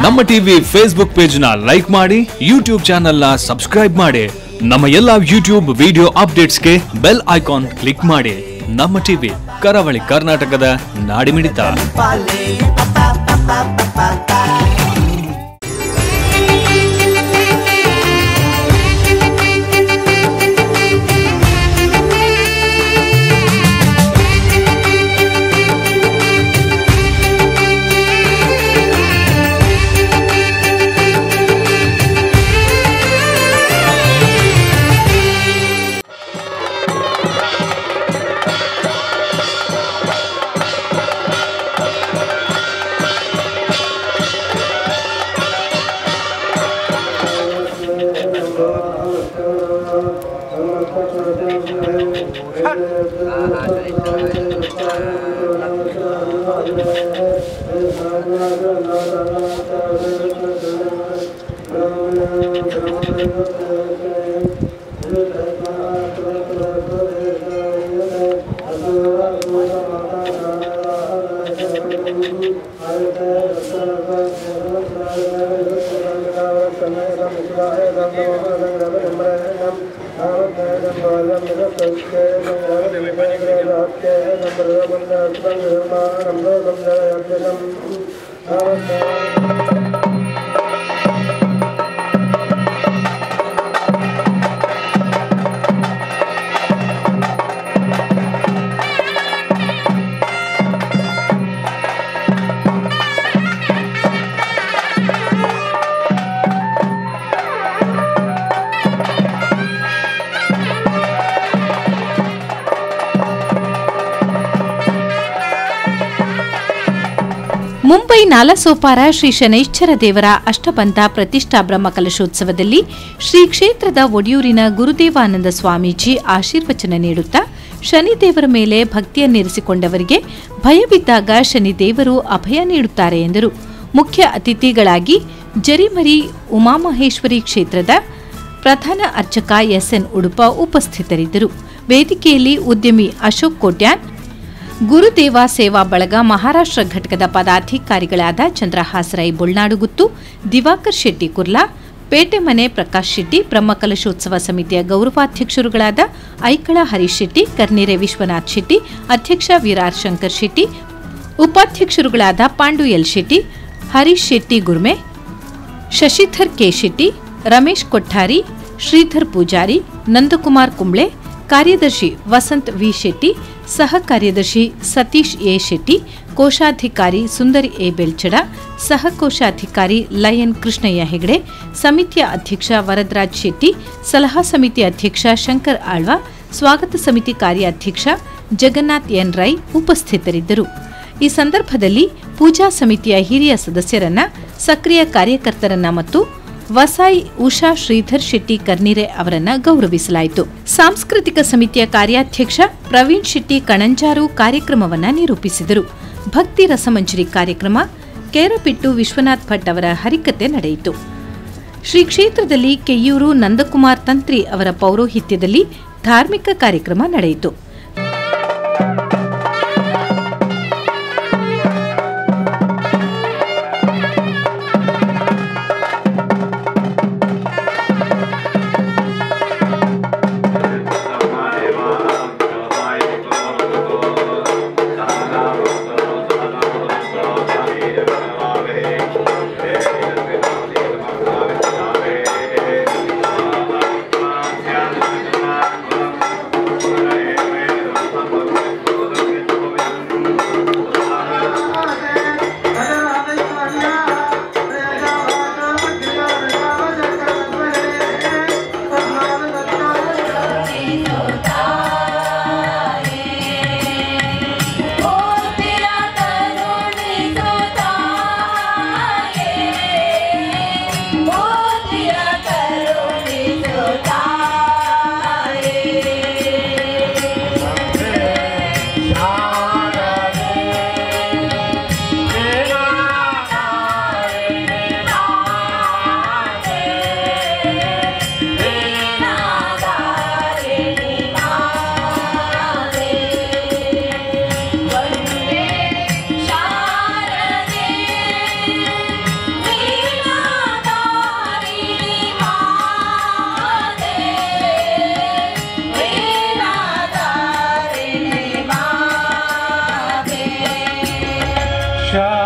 ನಮ್ಮ TV Facebook page ನ like ಮಾಡಿ, ಯೂಟ್ಯೂಬ್ ಚಾನೆಲ್ ನ ಸಬ್ಸ್ಕ್ರೈಬ್ ಮಾಡಿ, ನಮ್ಮ ಎಲ್ಲಾ ಯೂಟ್ಯೂಬ್ ವಿಡಿಯೋ ಅಪ್ಡೇಟ್ಸ್ಗೆ ಬೆಲ್ ಐಕಾನ್ ಕ್ಲಿಕ್ ಮಾಡಿ. ನಮ್ಮ ಟಿವಿ ಕರಾವಳಿ ಕರ್ನಾಟಕದ ನಾಡಿಮಿಡಿತ. ಮುಂಬೈ ನಾಲಸೋಪಾರ ಶ್ರೀ ಶನೈಶ್ಚರ ದೇವರ ಅಷ್ಟಬಂಧ ಪ್ರತಿಷ್ಠಾ ಬ್ರಹ್ಮಕಲಶೋತ್ಸವದಲ್ಲಿ ಶ್ರೀ ಕ್ಷೇತ್ರದ ಒಡಿಯೂರಿನ ಗುರುದೇವಾನಂದ ಸ್ವಾಮೀಜಿ ಆಶೀರ್ವಚನ ನೀಡುತ್ತಾ ಶನಿದೇವರ ಮೇಲೆ ಭಕ್ತಿಯನ್ನಿರಿಸಿಕೊಂಡವರಿಗೆ ಭಯವಿದ್ದಾಗ ಶನಿದೇವರು ಅಭಯ ನೀಡುತ್ತಾರೆ ಎಂದರು. ಮುಖ್ಯ ಅತಿಥಿಗಳಾಗಿ ಜರಿಮರಿ ಉಮಾಮಹೇಶ್ವರಿ ಕ್ಷೇತ್ರದ ಪ್ರಧಾನ ಅರ್ಚಕ ಎಸ್ಎನ್ ಉಡುಪ ಉಪಸ್ಥಿತರಿದ್ದರು. ವೇದಿಕೆಯಲ್ಲಿ ಉದ್ಯಮಿ ಅಶೋಕ್ ಕೋಟ್ಯಾನ್, ಗುರುದೇವ ಸೇವಾ ಬಳಗ ಮಹಾರಾಷ್ಟ್ರ ಘಟಕದ ಪದಾಧಿಕಾರಿಗಳಾದ ಚಂದ್ರಹಾಸ್ ರೈ ಬೊಳ್ನಾಡುಗುತ್ತು, ದಿವಾಕರ್ ಶೆಟ್ಟಿ ಕುರ್ಲಾ, ಪೇಟೆಮನೆ ಪ್ರಕಾಶ್ ಶೆಟ್ಟಿ, ಬ್ರಹ್ಮಕಲಶೋತ್ಸವ ಸಮಿತಿಯ ಗೌರವಾಧ್ಯಕ್ಷರುಗಳಾದ ಐಕಳ ಹರೀಶ್ ಶೆಟ್ಟಿ, ಕರ್ನೀರೆ ವಿಶ್ವನಾಥ್ ಶೆಟ್ಟಿ, ಅಧ್ಯಕ್ಷ ವಿರಾರ್ ಶಂಕರ್ ಶೆಟ್ಟಿ, ಉಪಾಧ್ಯಕ್ಷರುಗಳಾದ ಪಾಂಡು ಎಲ್ ಶೆಟ್ಟಿ, ಹರೀಶ್ ಶೆಟ್ಟಿ ಗುರ್ಮೆ, ಶಶಿಧರ್ ಕೆ ಶೆಟ್ಟಿ, ರಮೇಶ್ ಕೊಠಾರಿ, ಶ್ರೀಧರ್ ಪೂಜಾರಿ, ನಂದಕುಮಾರ್ ಕುಂಬ್ಳೆ, ಕಾರ್ಯದರ್ಶಿ ವಸಂತ್ ವಿ ಶೆಟ್ಟಿ, ಸಹ ಕಾರ್ಯದರ್ಶಿ ಸತೀಶ್ ಎ ಶೆಟ್ಟಿ, ಕೋಶಾಧಿಕಾರಿ ಸುಂದರ್ ಎ ಬೆಲ್ಚಡ, ಸಹ ಕೋಶಾಧಿಕಾರಿ ಲಯನ್ ಕೃಷ್ಣಯ್ಯ ಹೆಗಡೆ, ಸಮಿತಿಯ ಅಧ್ಯಕ್ಷ ವರದರಾಜ್ ಶೆಟ್ಟಿ, ಸಲಹಾ ಸಮಿತಿ ಅಧ್ಯಕ್ಷ ಶಂಕರ್ ಆಳ್ವಾ, ಸ್ವಾಗತ ಸಮಿತಿ ಕಾರ್ಯಾಧ್ಯಕ್ಷ ಜಗನ್ನಾಥ್ ಎನ್ ರೈ ಉಪಸ್ಥಿತರಿದ್ದರು. ಈ ಸಂದರ್ಭದಲ್ಲಿ ಪೂಜಾ ಸಮಿತಿಯ ಹಿರಿಯ ಸದಸ್ಯರನ್ನ, ಸಕ್ರಿಯ ಕಾರ್ಯಕರ್ತರನ್ನ ಮತ್ತು ವಸಾಯಿ ಉಷಾ ಶ್ರೀಧರ್ ಶೆಟ್ಟಿ ಕರ್ನೀರೆ ಅವರನ್ನ ಗೌರವಿಸಲಾಯಿತು. ಸಾಂಸ್ಕೃತಿಕ ಸಮಿತಿಯ ಕಾರ್ಯಾಧ್ಯಕ್ಷ ಪ್ರವೀಣ್ ಶೆಟ್ಟಿ ಕಣಂಜಾರು ಕಾರ್ಯಕ್ರಮವನ್ನು ನಿರೂಪಿಸಿದರು. ಭಕ್ತಿ ರಸಮಂಜರಿ ಕಾರ್ಯಕ್ರಮ ಕೇರಪಿಟ್ಟು ವಿಶ್ವನಾಥ್ ಭಟ್ ಅವರ ಹರಿಕತೆ ನಡೆಯಿತು. ಶ್ರೀ ಕ್ಷೇತ್ರದಲ್ಲಿ ಕೆಯ್ಯೂರು ನಂದಕುಮಾರ್ ತಂತ್ರಿ ಅವರ ಪೌರೋಹಿತ್ಯದಲ್ಲಿ ಧಾರ್ಮಿಕ ಕಾರ್ಯಕ್ರಮ ನಡೆಯಿತು.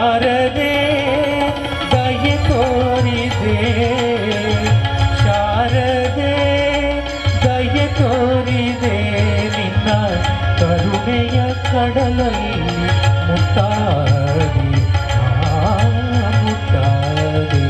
ಶಾರದೆ ದಯೆ ತೋರಿದೆ, ಶಾರದೆ ದಯೆ ತೋರಿದೆ, ನಿನ್ನ ಕರುಣೆಯ ಕಡಲಲ್ಲಿ ಮುತ್ತಾಡಿ ಮುತ್ತಾಡಿ.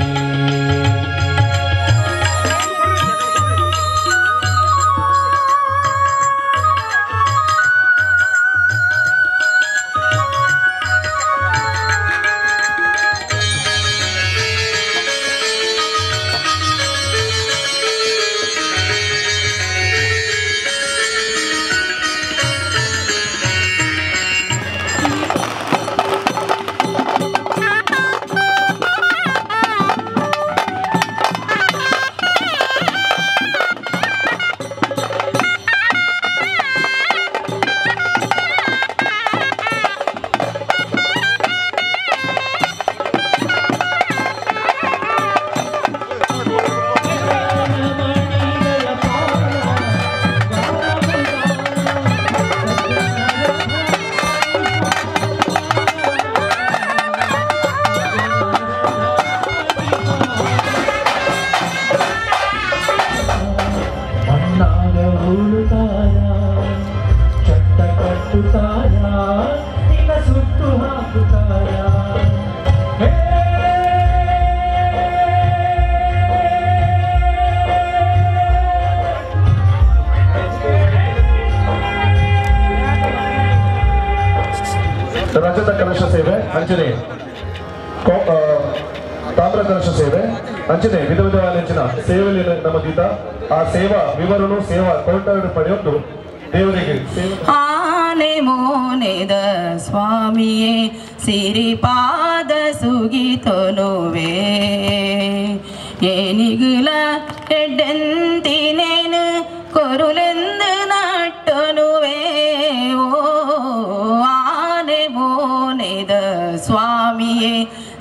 ರಜತ ಕಲಶ ಸೇವೆ ಅಂಚನೆ ತಾಮ್ರ ಕಲಶ ಸೇವೆ ಅಂಚನೆ ವಿಧ ವಿಧವಾದ ಸೇವೆಯಲ್ಲಿ ನಮ್ಮ ದೀತ ಆ ಸೇವಾ ವಿವರನು ಸೇವಾ ಕೌಂಟರ್ ಪಡೆಯೊಂದು ದೇವರಿಗೆ ಸೇವೆ. ಆನೆ ಮೋನೆದ ಸ್ವಾಮಿಯೇ ಸಿರಿಪಾದ ಸುಗಿತನುವೇ, ಏನಿಗುಲ ಎಡ್ಡೆಂತಿನೇನು ಕೊರುಲೆಂದು ನಟ್ಟನುವೇ. ಓ ಆನೆ ಮೋನೆದ ಸ್ವಾಮಿಯೇ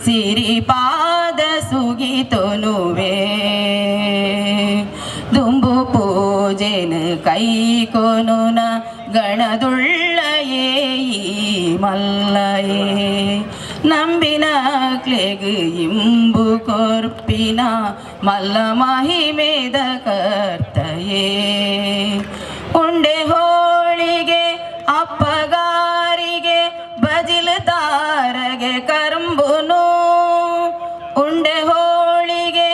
ಸಿರಿಪಾದ ಸುಗಿತನುವೇ, ದುಂಬು ಪೂಜೆನ ಕೈಕೊನುನ ಗಣದುಳ್ಳಯೇ ಮಲ್ಲಯೇ, ನಂಬಿನ ಕ್ಲೆಗು ಇಂಬು ಕೊರ್ಪಿನ ಮಲ್ಲ ಮಹಿಮೇದ ಕರ್ತಯೇ. ಉಂಡೆ ಹೋಳಿಗೆ ಅಪ್ಪಗಾರಿಗೆ ಬಜಿಲು ತಾರಗೆ ಕರಂಬುನು, ಉಂಡೆ ಹೋಳಿಗೆ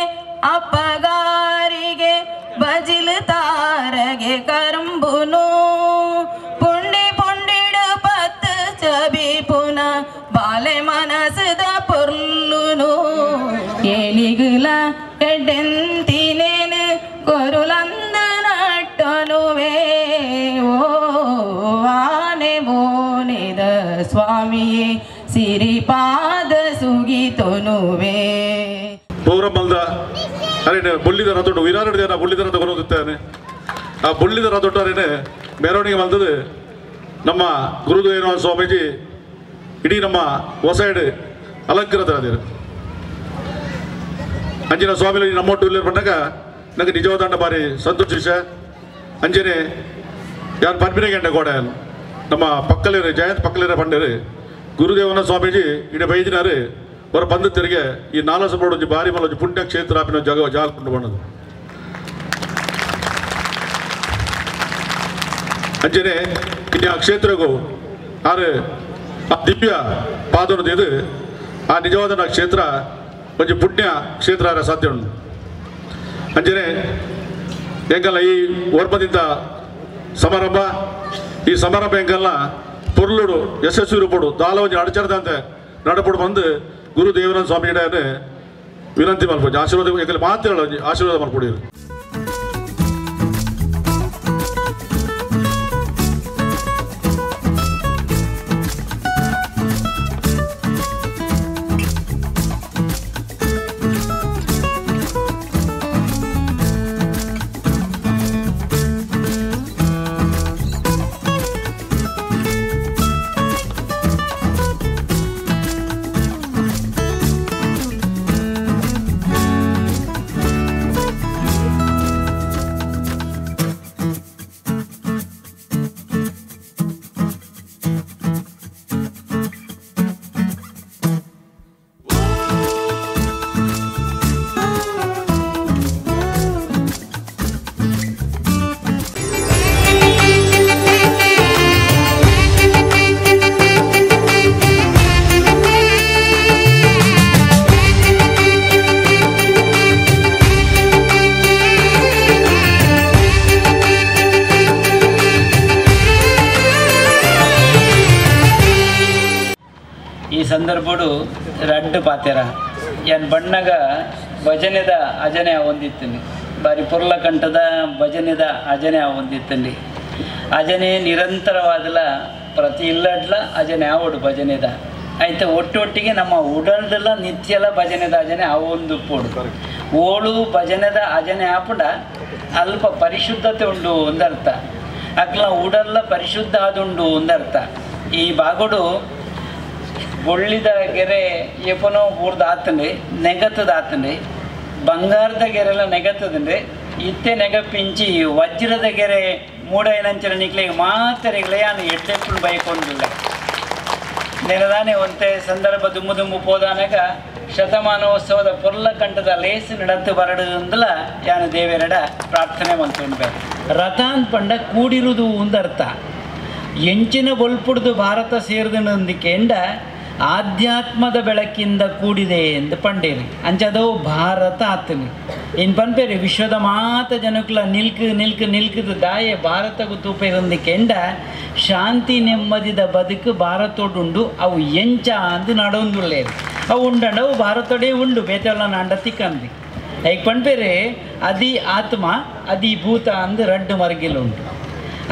ಅಪ್ಪಗಾರಿಗೆ ಬಜಿಲು ತಾರಗೆ ಕರಂಬುನು, ಪುಂಡಿ ಪುಂಡಿಡು ಪತ್ತು ಚಬಿ ಪುನ ಬಾಲೆ ಮನಸದ ಪೊರ್ಲುನು. ಏನಿಗುಲ ಎಡ್ಡೆಂತಿನೇನು ಕೊರುಲಂದು ನಟ್ಟನುವೇ. ಓ ಆನೆ ಮೋನೆದ ಸ್ವಾಮಿಯೇ ಸಿರಿಪಾದ ಸುಗಿತನುವೇ. ಪೌರಮಲ್ದ ಅರೇನೆ ಬುಳ್ಳಿದ ರಥೊಟ್ಟು ವಿರಾರಡು ಜನ ಬುಳ್ಳಿದ ರಥ ಬರುತ್ತಾನೆ. ಆ ಬುಳ್ಳಿದ ರಥೊಟ್ಟು ಅರೇನೆ ಮೆರವಣಿಗೆ ಮಲ್ದದು ನಮ್ಮ ಗುರುದೇವ ಸ್ವಾಮೀಜಿ ಇಡೀ ನಮ್ಮ ಹೊಸೈಡ್ ಅಲಂಕೃತರಾದರು. ಅಂಜಿನ ಸ್ವಾಮಿ ನಮ್ಮೊಟ್ಟು ಇಲ್ಲಿ ಬಂದಾಗ ನನಗೆ ನಿಜವಾದ ಬಾರಿ ಸಂತೋಷ ವಿಷಯ. ಅಂಜನೆ ಯಾರು ಪನ್ಪಿನ ಗಂಟೆ ಕೋಡೆ ನಮ್ಮ ಪಕ್ಕಲಿರ ಜಯಂತ್ ಪಕ್ಕಲಿರ ಪಂಡರು ಗುರುದೇವನ ಸ್ವಾಮೀಜಿ ಇಡೀ ಬೈದಿನಾರು ಅವರ ಬಂದ ತೆರಿಗೆ ಈ ನಾಲಸಬೋಡು ಒಂಜಿ ಬಾರಿ ಮಲ್ಲ ಒಂಜಿ ಪುಣ್ಯ ಕ್ಷೇತ್ರ ಆಪಿನ ಜಾಗ ಜಾಗ ಕೊಂಡು ಬಂದದು. ಅಂಜನೆ ಇನ್ನು ಆ ಕ್ಷೇತ್ರಗೂ ಆರು ಆ ದಿವ್ಯ ಪಾದನದು ಇದು ಆ ನಿಜವಾದ ಕ್ಷೇತ್ರ ಒಂಜಿ ಪುಣ್ಯ ಕ್ಷೇತ್ರ ಆರ ಸಾಧ್ಯ ಉಂಟು. ಅಂಜನೆ ಎಂಕಲ್ಲ ಈ ಓರ್ಮದಿಂದ ಸಮಾರಂಭ ಈ ಸಮಾರಂಭ ಎಂಕಲ್ಲ ಪೊರ್ಲುಡು ಯಶಸ್ವಿ ರೂಪಡು ದಾಲ ಒಂಜಿ ಅಡಚರದಂತೆ ನಡಪಡು ಬಂದು ಗುರುದೇವನ ಸ್ವಾಮಿ ವಿನಂತಿ ಮಲ್ಪೊಂಜಿ ಆಶೀರ್ವಾದ ಎಂಕಲ್ ಮಾತ್ರ ಆಶೀರ್ವಾದ ಮಲ್ಪೊಡಿ. ಸಂದರ್ಭಡು ರಡ್ಡು ಪಾತೆರ ಯಾನ್ ಬಣ್ಣಗ ಭಜನೆದ ಅಜನೆ ಹೊಂದಿತ್ತೀನಿ ಬಾರಿ ಪೊರ್ಲ ಕಂಠದ ಭಜನೆದ ಅಜನೆ ಹೊಂದಿತ್ತೀನಿ ಅಜನೆ ನಿರಂತರವಾದಲ ಪ್ರತಿ ಇಲ್ಲಡ್ಲ ಅಜನೆ ಆವಡು ಭಜನೆದ ಆಯ್ತು ಒಟ್ಟೊಟ್ಟಿಗೆ ನಮ್ಮ ಉಡಲ್ದೆಲ್ಲ ನಿತ್ಯಲ ಭಜನೆದ ಅಜನೆ ಅವೊಂದು ಪೋಡು ಓಳು ಭಜನೆದ ಅಜನೆ ಆಪುಂಡ ಅಲ್ಪ ಪರಿಶುದ್ಧತೆ ಉಂಡು ಒಂದರ್ಥ ಅಕ್ಲ ಉಡಲ್ಲ ಪರಿಶುದ್ಧ ಆದುಂಡು ಒಂದರ್ಥ ಈ ಬಾಗೋಡು ಬೊಳ್ಳಿದ ಗೆರೆ ಎಪನೋ ಊರ್ದ ಆತಂಡ್ರಿ ನೆಗತದ ಆತಂಡ್ರಿ ಬಂಗಾರದ ಗೆರೆಲ್ಲ ನೆಗತದಂಡ್ರಿ ಇತ್ತೆ ನೆಗಪಿಂಚಿ ವಜ್ರದ ಗೆರೆ ಮೂಡೈನಂಚಿನ ನಿಕ್ಲೆಗೆ ಮಾತರಿಗಳೇ ಯಾನು ಎಡ್ಡೆಪ್ಪುಲು ಬೈಕೊಂಡಿಲ್ಲ ನೆಲದಾನೆ ಒಂತೆ ಸಂದರ್ಭ ದುಮ್ಮು ದುಮ್ಮು ಪೋದಾನಗ ಶತಮಾನೋತ್ಸವದ ಪೊರ್ಲ ಕಂಠದ ಲೇಸು ನಡತ್ತು ಬರಡುಂದಲ ಯಾನು ದೇವೆರಡ ಪ್ರಾರ್ಥನೆ ಮಂತುಂಬೆ ರಥಾನ್ ಪಂಡ ಕೂಡಿರುವುದು ಒಂದರ್ಥ ಎಂಚಿನ ಬೊಲ್ಪುಡ್ದು ಭಾರತ ಸೇರಿದನೊಂದಿಕೆಂಡ ಆಧ್ಯಾತ್ಮದ ಬೆಳಕಿಂದ ಕೂಡಿದೆ ಎಂದು ಪಂಡೇರಿ ಅಂಚದವು ಭಾರತ ಆತನಿ ಇನ್ ಪನ್ಪೇರಿ ವಿಶ್ವದ ಮಾತ ಜನಕುಲ ನಿಲ್ಕು ನಿಲ್ಕು ನಿಲ್ಕದ ದಾಯೆ ಭಾರತಗೂ ತೂಪೇರೊಂದಿಕೆಂಡ ಶಾಂತಿ ನೆಮ್ಮದಿದ ಬದುಕು ಭಾರತೋಡುಂಡು ಅವು ಎಂಚ ಅಂದು ನಡೊಂದುಳ್ಳೇರಿ ಅವು ಉಂಡಂಡವು ಭಾರತೋಡೇ ಉಂಡು ಬೇತೆಲ್ಲ ನಾಂಡ ತಿಕ್ಕಂದಿ ಈಗ ಪನ್ಪೇರಿ ಅದಿ ಆತ್ಮ ಅಧಿಭೂತ ಅಂದು ರಡ್ಡು ಮರಗಿಲುಂಟು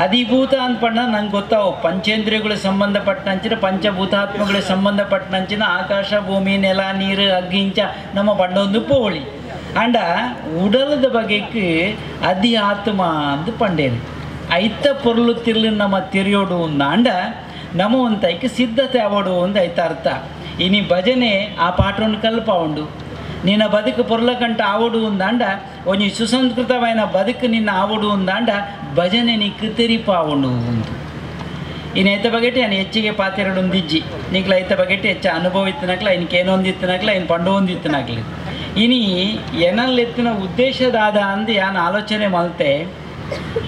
ಅಧಿಭೂತ ಅಂದ್ಪಣ್ಣ ನಂಗೆ ಗೊತ್ತಾವು ಪಂಚೇಂದ್ರಿಯಗಳಿಗೆ ಸಂಬಂಧಪಟ್ಟಂಚಿನ ಪಂಚಭೂತಾತ್ಮಗಳಿಗೆ ಸಂಬಂಧಪಟ್ಟಂಚಿನ ಆಕಾಶ ಭೂಮಿ ನೆಲ ನೀರು ಅಗ್ಗಿಂಚ ನಮ್ಮ ಬಂಡೊಂದು ಪೋಳಿ ಅಂಡ ಉಡಲದ ಬಗೆಕ್ಕೆ ಅದಿ ಆತ್ಮ ಅಂದು ಪಂಡೇರಿ ಐತ ಪೊರ್ಲು ತಿರ್ಲು ನಮ್ಮ ತಿರಿಯೋಡು ಅಂಡ ನಮ್ಮ ಒಂತೈಕ್ಕೆ ಸಿದ್ಧತೆ ಆವಡು ಒಂದು ಐತ ಅರ್ಥ ಇನಿ ಭಜನೆ ಆ ಪಾಠವನ್ನು ಕಲ್ಪ ಉಂಡು ನಿನ್ನ ಬದುಕು ಪೊರ್ಲಕಂಟ ಆವಡು ఉందండ ಒಂಜಿ ಸುಸಂಸ್ಕೃತమైన ಬದುಕು ನಿನ್ನ ಆವಡು ఉందంಡ ಭಜನೆ ನಿಕ್ಕು ತೆರಿಪಾವುಂಡು ಉಂದು ಇನ್ನು ಐತ ಬಗೆಟ್ ನಾನು ಹೆಚ್ಚಿಗೆ ಪಾತೆರಡೊಂದಿಜ್ಜಿ ನೀಕ್ಲ ಐತ ಬಗೆಟ್ ಹೆಚ್ಚು ಅನುಭವ ಇತ್ತನಕ್ಲ ಇನ್ಕೇನೊಂದಿತ್ತನಕ್ಲ ಇನ್ನು ಪಂಡು ಒಂದಿತ್ತನಕ್ಲಿ ಇನಿ ಎನಲ್ಲೆತ್ತಿನ ಉದ್ದೇಶದಾದ ಅಂದು ಯಾನ್ ಆಲೋಚನೆ ಮಲ್ತೆ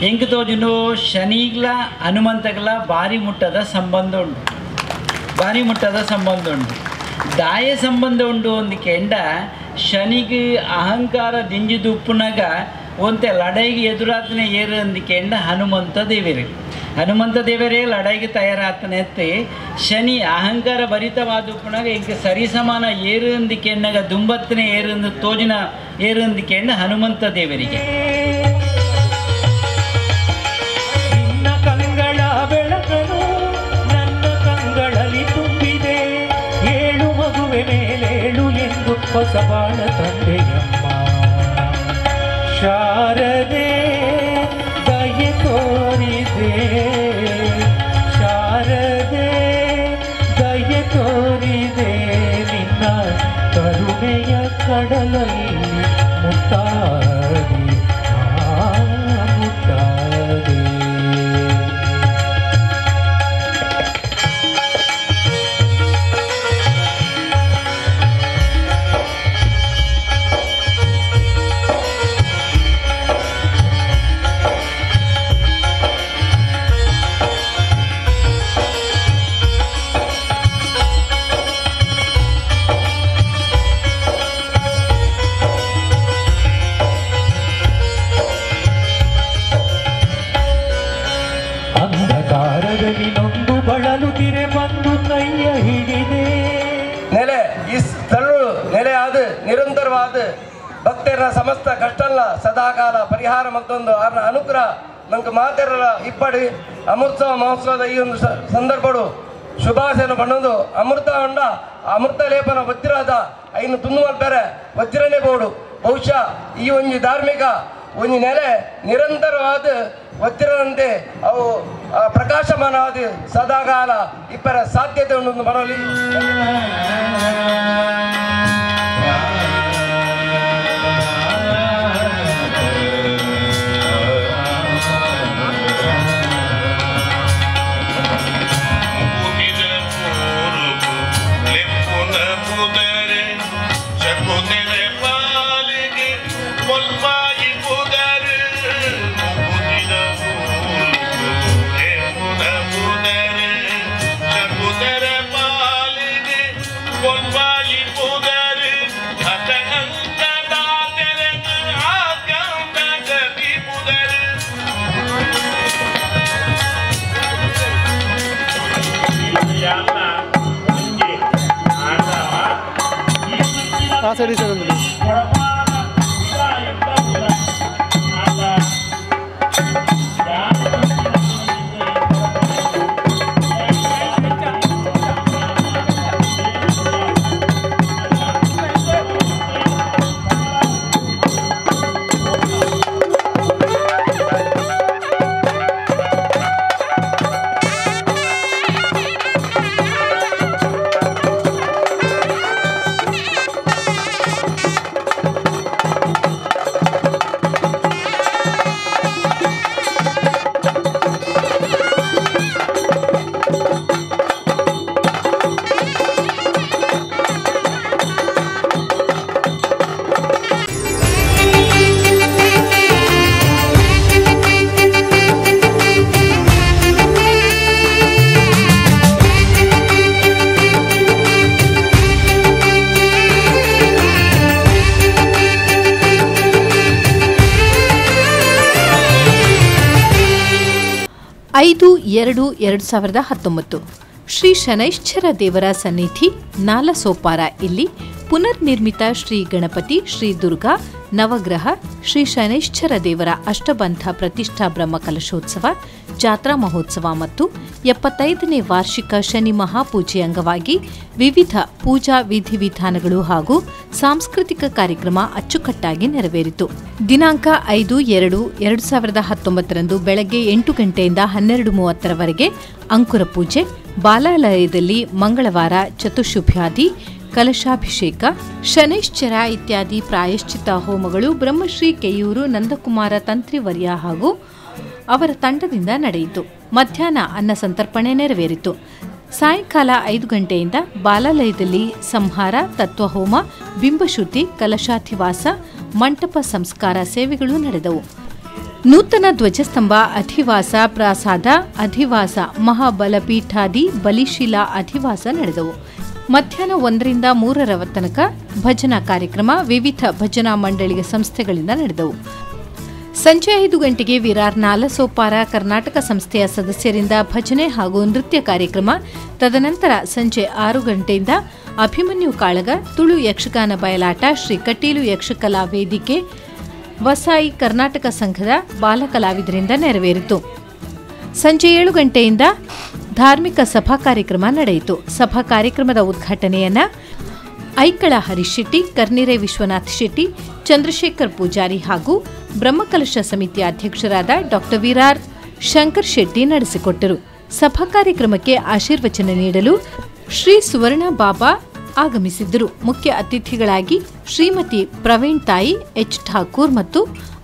ಎಂಕ್ ತೋಜುಂಡು ಶನಿಗ್ಲ ಹನುಮಂತಗ್ಲ ಭಾರಿ ಮುಟ್ಟದ ಸಂಬಂಧ ಉಂಟು ಭಾರಿ ಮುಟ್ಟದ ಸಂಬಂಧ ಉಂಟು ದಾಯ ಸಂಬಂಧ ಉಂಡು ಒಂದು ಕೆಂಡ ಶನಿಗೆ ಅಹಂಕಾರ ದಿಂಜಿದು ಉಪ್ಪುನಾಗ ಒಂತೆ ಲಡೈಗೆ ಎದುರಾತನೆ ಏರು ಅಂದಿಕೆಂಡ ಹನುಮಂತ ದೇವರೇ ಹನುಮಂತ ದೇವರೇ ಲಡೈಗೆ ತಯಾರಾತನೆ ಎತ್ತಿ ಶನಿ ಅಹಂಕಾರ ಭರಿತವಾದ ಉಪ್ಪುನಾಗ ಇಂಕ ಸರಿಸಮಾನ ಏರು ಅಂದಿಕೆಂಡಾಗ ದುಂಬತ್ತನೆ ಏರು ತೋಜಿನ ಏರು ಅಂದಿಕೆಂಡ ಹನುಮಂತ ದೇವರಿಗೆ ನಿನ್ನ ಕಂಗಳ ಬೆಳಕನು ನನ್ನ ಕಂಗಳಲ್ಲಿ ತುಂಬಿದೆ ಏಳು ಮಗುವೆ ಮೇಲೇಳು ಎಂದು ಹೊಸ ಬಾಳ ತಂದೆಯಮ್ಮ ಶಾರದೆ ದಯೆ ತೋರಿದೆ ಶಾರದೆ ದಯೆ ತೋರಿದೆ ನಿನ್ನ ಕರುಣೆಯ ಕಡಲಲ್ಲಿ ಮುತ್ತಾಡಿ ಮುತ್ತಾಡಿ. ಅಂಧಕಾರದಲ್ಲಿ ನೊಂದು ಬಳಲುತ್ತಿರೆ ಬಂದು ಕೈಯ ಹಿಡಿದೆ ನೆಲೆ ಈ ಸ್ಥಳ ನೆಲೆಯಾದ ನಿರಂತರವಾದ ಭಕ್ತರ ಸಮಸ್ತ ಕಷ್ಟಲ್ಲ ಸದಾಕಾಲ ಪರಿಹಾರ ಮತ್ತೊಂದು ಆರ್ನ ಅನುಗ್ರಹ ನಂಗೆ ಮಾತೆರರ ಇಪ್ಪಡಿ ಅಮೃತೋತ್ಸವ ಮಹೋತ್ಸವದ ಈ ಒಂದು ಸಂದರ್ಭಡು ಶುಭಾಶಯನ ಬಣ್ಣೊಂದು ಅಮೃತ ಉಂಡ ಅಮೃತ ಲೇಪನ ವಜ್ರದ ಐನು ತುನ್ನುವಲ್ ಬೇರೆ ವಜ್ರನೇ ಬೋಡು ಬಹುಶಃ ಈ ಒಂದು ಧಾರ್ಮಿಕ ಒಂದು ನೆಲೆ ನಿರಂತರವಾದ ವಜ್ರದಂತೆ ಅವು ಪ್ರಕಾಶಮಾನವಾದ ಸದಾಕಾಲ ಇಬ್ಬರ ಸಾಧ್ಯತೆ ಉಂಟು ಬರಲಿ. ಆ ಸೈಡ್ ಈ ಸೈಡ್ ಒಂದು. ಐದು ಎರಡು 2019 ಶ್ರೀ ಶನೈಶ್ಚರ ದೇವರ ಸನ್ನಿಧಿ ನಾಲಸೋಪಾರ ಇಲ್ಲಿ ಪುನರ್ನಿರ್ಮಿತ ಶ್ರೀ ಗಣಪತಿ, ಶ್ರೀ ದುರ್ಗಾ, ನವಗ್ರಹ, ಶ್ರೀ ಶನೈಶ್ಚರ ದೇವರ ಅಷ್ಟಬಂಧ ಪ್ರತಿಷ್ಠಾ ಬ್ರಹ್ಮಕಲಶೋತ್ಸವ, ಜಾತ್ರಾ ಮಹೋತ್ಸವ ಮತ್ತು 75ನೇ ವಾರ್ಷಿಕ ಶನಿ ಮಹಾಪೂಜೆ ಅಂಗವಾಗಿ ವಿವಿಧ ಪೂಜಾ ವಿಧಿವಿಧಾನಗಳು ಹಾಗೂ ಸಾಂಸ್ಕೃತಿಕ ಕಾರ್ಯಕ್ರಮ ಅಚ್ಚುಕಟ್ಟಾಗಿ ನೆರವೇರಿತು. ದಿನಾಂಕ 5/2/2019 ಬೆಳಗ್ಗೆ 8 ಗಂಟೆಯಿಂದ 12:30ರವರೆಗೆ ಅಂಕುರ ಪೂಜೆ, ಬಾಲಾಲಯದಲ್ಲಿ ಮಂಗಳವಾರ ಚತುಶುಭ್ಯಾದಿ, ಕಲಶಾಭಿಷೇಕ, ಶನೈಶ್ಚರ ಇತ್ಯಾದಿ ಪ್ರಾಯಶ್ಚಿತ್ತ ಹೋಮಗಳು ಬ್ರಹ್ಮಶ್ರೀ ಕೆಯೂರು ನಂದಕುಮಾರ ತಂತ್ರಿವರ್ಯ ಹಾಗೂ ಅವರ ತಂಡದಿಂದ ನಡೆಯಿತು. ಮಧ್ಯಾಹ್ನ ಅನ್ನ ಸಂತರ್ಪಣೆ ನೆರವೇರಿತು. ಸಾಯಂಕಾಲ 5 ಗಂಟೆಯಿಂದ ಬಾಲಾಲಯದಲ್ಲಿ ಸಂಹಾರ, ತತ್ವಹೋಮ, ಬಿಂಬಶುದ್ಧಿ, ಕಲಶಾಧಿವಾಸ, ಮಂಟಪ ಸಂಸ್ಕಾರ ಸೇವೆಗಳು ನಡೆದವು. ನೂತನ ಧ್ವಜಸ್ತಂಭ ಅಧಿವಾಸ, ಪ್ರಾಸಾದ ಅಧಿವಾಸ, ಮಹಾಬಲಪೀಠಾದಿ ಬಲಿಶೀಲಾ ಅಧಿವಾಸ ನಡೆದವು. ಮಧ್ಯಾಹ್ನ 1ರಿಂದ 3ರ ತನಕ ಭಜನಾ ಕಾರ್ಯಕ್ರಮ ವಿವಿಧ ಭಜನಾ ಮಂಡಳಿಯ ಸಂಸ್ಥೆಗಳಿಂದ ನಡೆದವು. ಸಂಜೆ 5 ಗಂಟೆಗೆ ವಿರಾರ್ ನಾಲಸೋಪಾರ ಕರ್ನಾಟಕ ಸಂಸ್ಥೆಯ ಸದಸ್ಯರಿಂದ ಭಜನೆ ಹಾಗೂ ನೃತ್ಯ ಕಾರ್ಯಕ್ರಮ. ತದನಂತರ ಸಂಜೆ 6 ಗಂಟೆಯಿಂದ ಅಭಿಮನ್ಯು ಕಾಳಗ, ತುಳು ಯಕ್ಷಗಾನ ಬಯಲಾಟ, ಶ್ರೀ ಕಟೀಲು ಯಕ್ಷಕಲಾ ವೇದಿಕೆ, ವಸಾಯಿ ಕರ್ನಾಟಕ ಸಂಘದ ಬಾಲಕಲಾವಿದರಿಂದ ನೆರವೇರಿತು. ಸಂಜೆ 7 ಗಂಟೆಯಿಂದ ಧಾರ್ಮಿಕ ಸಭಾ ಕಾರ್ಯಕ್ರಮ ನಡೆಯಿತು. ಸಭಾ ಕಾರ್ಯಕ್ರಮದ ಉದ್ಘಾಟನೆಯನ್ನು ಐಕಳ ಹರೀಶ್ ಶೆಟ್ಟಿ, ಕರ್ನಿರೆ ವಿಶ್ವನಾಥ್ ಶೆಟ್ಟಿ, ಚಂದ್ರಶೇಖರ್ ಪೂಜಾರಿ ಹಾಗೂ ಬ್ರಹ್ಮಕಲಶ ಸಮಿತಿಯ ಅಧ್ಯಕ್ಷರಾದ ಡಾಕ್ಟರ್ ವಿರಾರ್ ಶಂಕರ್ ಶೆಟ್ಟಿ ನಡೆಸಿಕೊಟ್ಟರು. ಸಭಾ ಕಾರ್ಯಕ್ರಮಕ್ಕೆ ಆಶೀರ್ವಚನ ನೀಡಲು ಶ್ರೀ ಸುವರ್ಣ ಬಾಬಾ ಆಗಮಿಸಿದ್ದರು. ಮುಖ್ಯ ಅತಿಥಿಗಳಾಗಿ ಶ್ರೀಮತಿ ಪ್ರವೀಣ್ ತಾಯಿ ಎಚ್ ಠಾಕೂರ್ ಮತ್ತು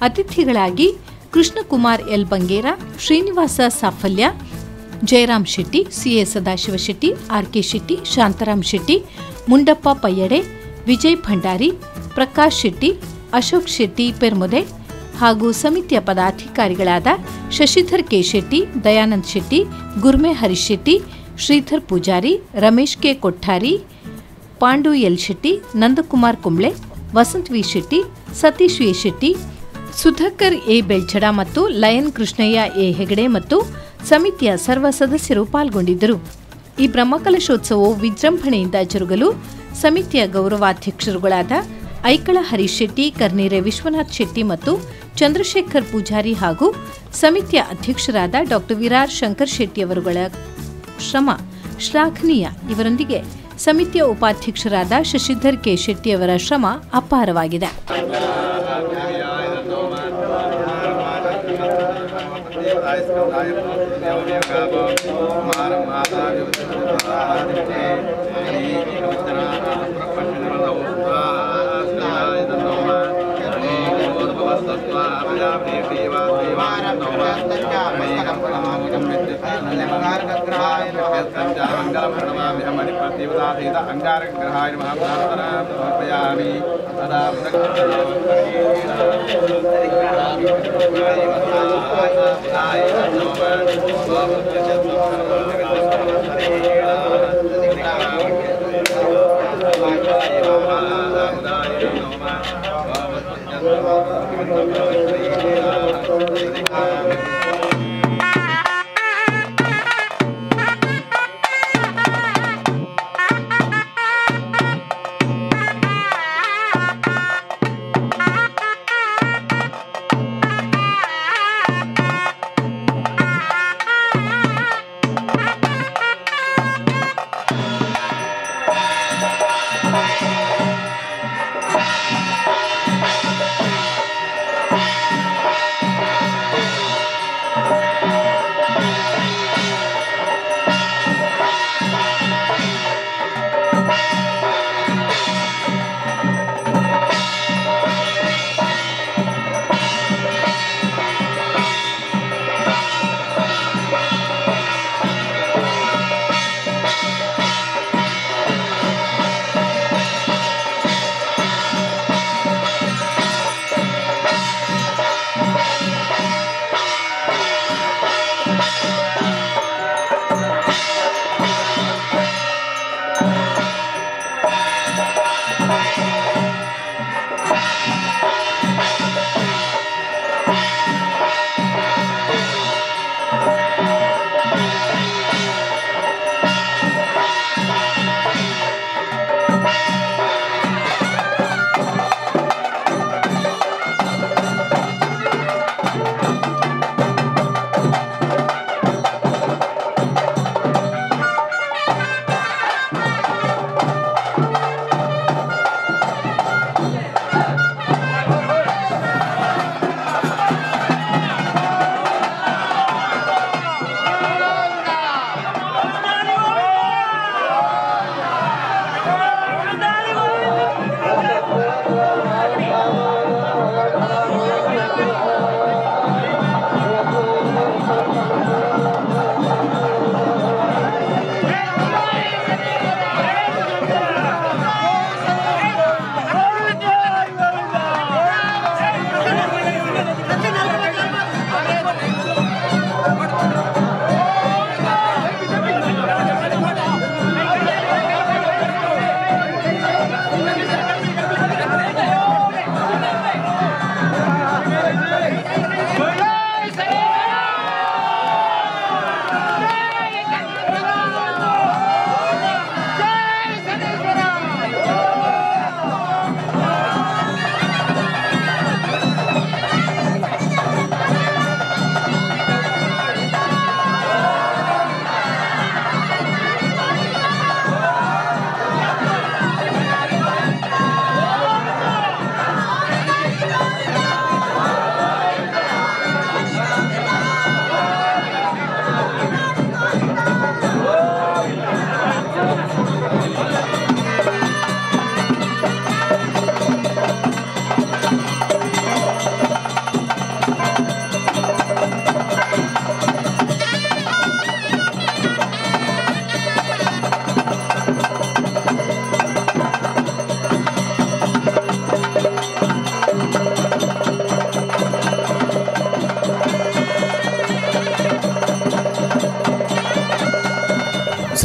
ಅತಿಥಿಗಳಾಗಿ Krishnakumar L Bangera, Srinivasa Saphalya, Jayaram Shetty, CA Sadashiva Shetty, RK Shetty, Shantaram Shetty, Mundappa Payyade, Vijay Bhandari, Prakash Shetty, Ashok Shetty Permude ಹಾಗೂ ಸಮಿತಿಯ ಪದಾಧಿಕಾರಿಗಳಾದ Shashidhar K Shetty, Dayanand Shetty, Gurme Harish Shetty, Shridhar Poojary, Ramesh K Kothari, Pandu L Shetty, Nandakumar Kumble, Vasanth V Shetty, Satish A Shetty, Sudhakar A Belchada ಮತ್ತು lion ಕೃಷ್ಣಯ್ಯ ಎ ಹೆಗಡೆ ಮತ್ತು ಸಮಿತಿಯ ಸರ್ವ ಸದಸ್ಯರು ಪಾಲ್ಗೊಂಡಿದ್ದರು. ಈ ಬ್ರಹ್ಮಕಲಶೋತ್ಸವವು ವಿಜೃಂಭಣೆಯಿಂದ ಜರುಗಲು ಸಮಿತಿಯ ಗೌರವಾಧ್ಯಕ್ಷರುಗಳಾದ ಐಕಳ ಹರೀಶ್ ಶೆಟ್ಟಿ, ಕರ್ನೀರೆ ವಿಶ್ವನಾಥ್ ಶೆಟ್ಟಿ ಮತ್ತು ಚಂದ್ರಶೇಖರ್ ಪೂಜಾರಿ ಹಾಗೂ ಸಮಿತಿಯ ಅಧ್ಯಕ್ಷರಾದ ಡಾಕ್ಟರ್ ವಿರಾರ್ ಶಂಕರ್ ಶೆಟ್ಟಿಯವರುಗಳ ಶ್ರಮ ಶ್ಲಾಘನೀಯ. ಇವರೊಂದಿಗೆ ಸಮಿತಿಯ ಉಪಾಧ್ಯಕ್ಷರಾದ ಶಶಿಧರ್ ಕೆ ಶೆಟ್ಟಿಯವರ ಶ್ರಮ ಅಪಾರವಾಗಿದೆ.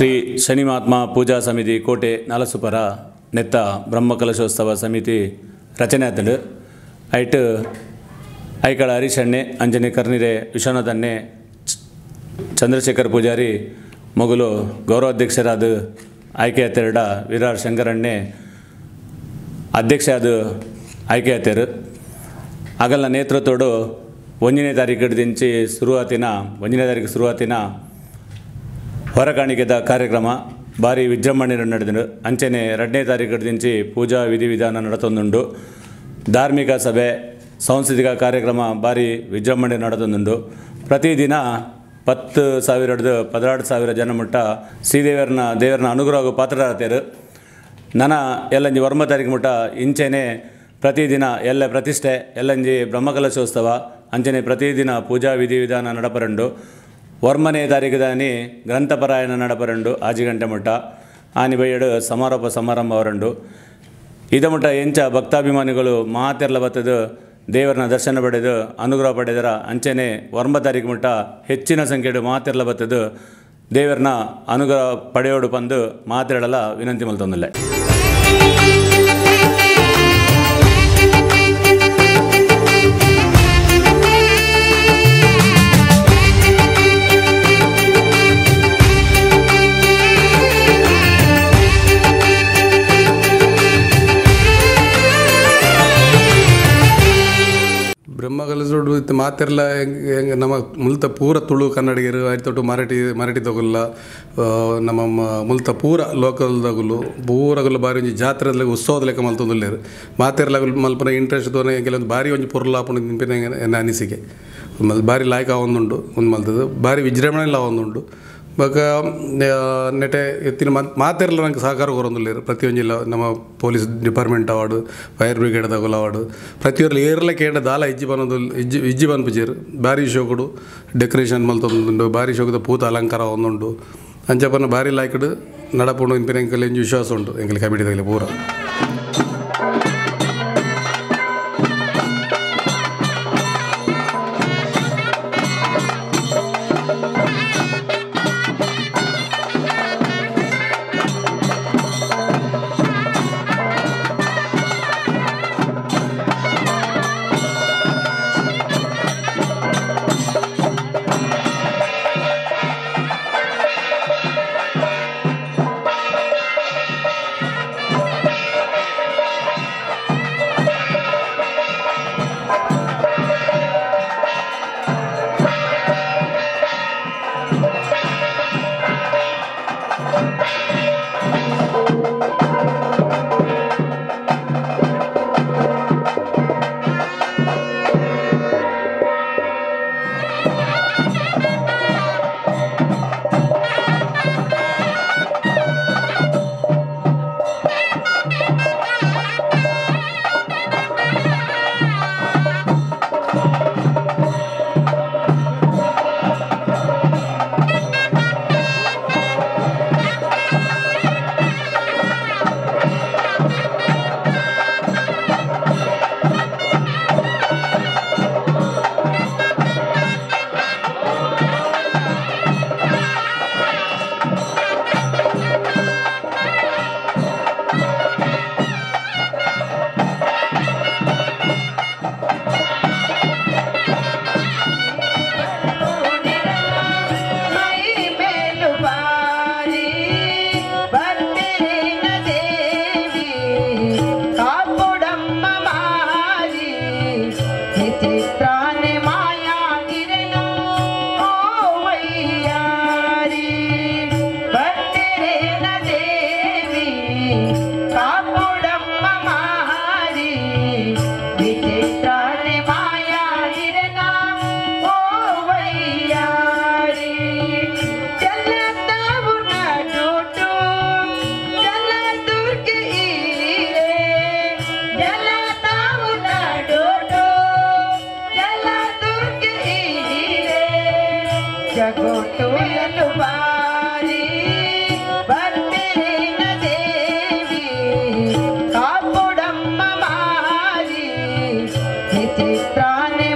ಶ್ರೀ ಶನಿ ಮಹಾತ್ಮ ಪೂಜಾ ಸಮಿತಿ ಕೋಟೆ ನಾಲಸುಪರ ನೆತ್ತ ಬ್ರಹ್ಮಕಲಶೋತ್ಸವ ಸಮಿತಿ ರಚನೆ ಆತಂಡು. ಐಟ್ ಐಕಳ ಹರೀಶ್ ಅಣ್ಣೆ, ಅಂಜನೆ ಕರ್ನಿರೆ ವಿಶ್ವನಾಥ್ ಅಣ್ಣೆ, ಚಂದ್ರಶೇಖರ್ ಪೂಜಾರಿ ಮೊಗಲು ಗೌರವಾಧ್ಯಕ್ಷರಾದ ಆಯ್ಕೆ ಆತೆರಡ ವೀರಾರ್ ಶಂಕರಣ್ಣೆ ಅಧ್ಯಕ್ಷ ಅದು ಆಯ್ಕೆ ಆತೇರು. ಅಗಲ್ನ ನೇತೃತ್ವಡು 1ನೇ ತಾರೀಕು ದಿಂಚಿ ಶುರುವಾತಿನ 1ನೇ ತಾರೀಕು ಶುರುವಾತಿನ ಹೊರಕಾಣಿಕೆದ ಕಾರ್ಯಕ್ರಮ ಭಾರಿ ವಿಜೃಂಭಣೆ ನಡೆದರು. ಅಂಚನೆ 2ನೇ ತಾರೀಕು ದಿಂಚಿ ಪೂಜಾ ವಿಧಿವಿಧಾನ ನಡೆತೊಂದುಂಡು. ಧಾರ್ಮಿಕ ಸಭೆ ಸಾಂಸ್ಕೃತಿಕ ಕಾರ್ಯಕ್ರಮ ಭಾರಿ ವಿಜೃಂಭಣೆ ನಡೆತೊಂದುಂಡು. ಪ್ರತಿದಿನ 10,000 16,000 ಜನ ಮುಟ್ಟ ಶ್ರೀದೇವರನ ದೇವರನ ಅನುಗ್ರಹ ಪಾತ್ರರಾಗ್ತಾರೆ. ನನ್ನ ಎಲ್ಲಂಜಿ 9 ತಾರೀಕು ಮುಟ್ಟ ಇಂಚೆನೆ ಪ್ರತಿದಿನ ಎಲ್ಲ ಪ್ರತಿಷ್ಠೆ ಎಲ್ಲಂಜಿ ಬ್ರಹ್ಮಕಲಶೋತ್ಸವ ಅಂಚನೆ ಪ್ರತಿದಿನ ಪೂಜಾ ವಿಧಿವಿಧಾನ ನಡಪರಂಡು. 9ನೇ ತಾರೀಕು ದಾನಿ ಗ್ರಂಥಪರಾಯಣ ನಡಪರಂಡು 5 ಗಂಟೆ ಮುಟ್ಟ ಆನಿ ಬೈಯಡು ಸಮಾರೋಪ ಸಮಾರಂಭ ಅವರಂಡು. ಇದ ಮುಟ್ಟ ಎಂಚ ಭಕ್ತಾಭಿಮಾನಿಗಳು ಮಹಾತೆರ್ಲ ಬತ್ತದು ದೇವರನ್ನ ದರ್ಶನ ಪಡೆದು ಅನುಗ್ರಹ ಪಡೆದರ ಅಂಚನೆ 9 ತಾರೀಕು ಮುಟ್ಟ ಹೆಚ್ಚಿನ ಸಂಖ್ಯೆಡು ಮಾತೆರ್ಲ ಬತ್ತದು ದೇವರನ್ನ ಅನುಗ್ರಹ ಪಡೆಯೋಡು ಬಂದು ಮಾತೆರಡಲ ವಿನಂತಿ ಮಲ್ತೊಂದಿಲ್ಲ. ಬ್ರಹ್ಮಕಲಶೋಡು ಇತ್ತು ಮಾತೆರ್ಲ ಹೆಂಗೆ ನಮ್ಮ ಮುಲ್ತ ಪೂರ ತುಳು ಕನ್ನಡಿಗರು ಆಯ್ತೊಟ್ಟು ಮರಾಠಿ ಮರಾಠಿ ತಗುಲ್ಲ ನಮ್ಮ ಮುಲ್ತ ಪೂರ ಲೋಕಲ್ ತಗುಲು ಪೂರಗುಲು ಬಾರಿ ಒಂಜಿ ಜಾತ್ರೆ ಉತ್ಸವದ ಲೆಕ್ಕ ಮಲ್ತೊಂದುಲ್ಲೇರು. ಮಾತೆರ್ಲ ಮಲ್ಪನ ಇಂಟ್ರೆಸ್ಟ್ ತೋನೆ ಕೆಲವೊಂದು ಬಾರಿ ಒಂಜಿ ಪೊರ್ಲಾಪುಣ ತಿನ್ಪಿನ ಎನ್ನ ಅನಿಸಿಕೆ ಬಾರಿ ಲಾಯ್ಕ ಆವೊಂದುಂಡು ಒಂದು ಮಲ್ತದ್ದು ಬಾರಿ ವಿಜೃಂಭಣೆ ಆವೊಂದುಂಡು. ಬೊಕ ನೆಟೆ ಎತ್ತಿನ ಮಾತೆರ್ಲ ನಂಗೆ ಸಹಕಾರ ಕೊರೊಂದುಲ್ಲೇರು. ಪ್ರತಿಯೊಂಜಿಲ ನಮ್ಮ police department award fire brigade ತಗುಲ ಅವಾರ್ಡು ಪ್ರತಿಯೊರ್ಲ ಏರ್ಲ ಕೇಂಡ ದಾಲ ಇಜ್ಜಿ ಬನ್ನೊಂದು ಇಜ್ಜಿ ಇಜ್ಜಿ ಬನ್ಪುಜೇರು. ಬಾರಿ ಶೋಕುಡು ಡೆಕೋರೇಷನ್ ಮಲ್ತೊಂದುಂಡು, ಬಾರಿ ಶೋಕದ ಪೂತ ಅಲಂಕಾರ ಒಂದುಂಡು. ಅಂಚಪನ ಬಾರಿ ಲಾಯ್ಕಡು ನಡಪುಂಡು ಇನ್ಪಿನ ಎಂಕಲ್ ಎಂಜಿ ವಿಶ್ವಾಸ ಉಂಟು ಎಂಕಲ್ ಕಮಿಟಿ ತಗಲಿ ಪೂರ.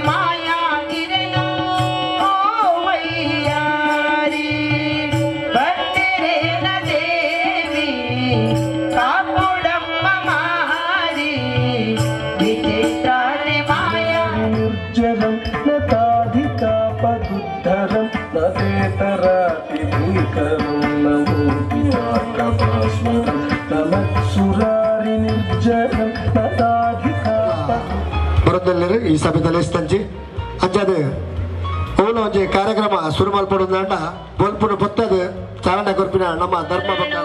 ಮಾಯಾ ಗಿರನೋ ವೈಯಾರಿ. ಬರೋದಲ್ಲರು ಈ ಸಭೆದಲ್ಲಿ ಸಂಜೆ ಅಂಜಾದ ಓಲ ಒಂಜಿ ಕಾರ್ಯಕ್ರಮ ಶುರು ಮಲ್ಪಡುಂದಾಂಡ ಬೊಲ್ಪುನ ಬೊತ್ತದ ಚಾಲನೆ ಕೊರ್ಪಿನ ನಮ್ಮ ಧರ್ಮ ಭಕ್ತ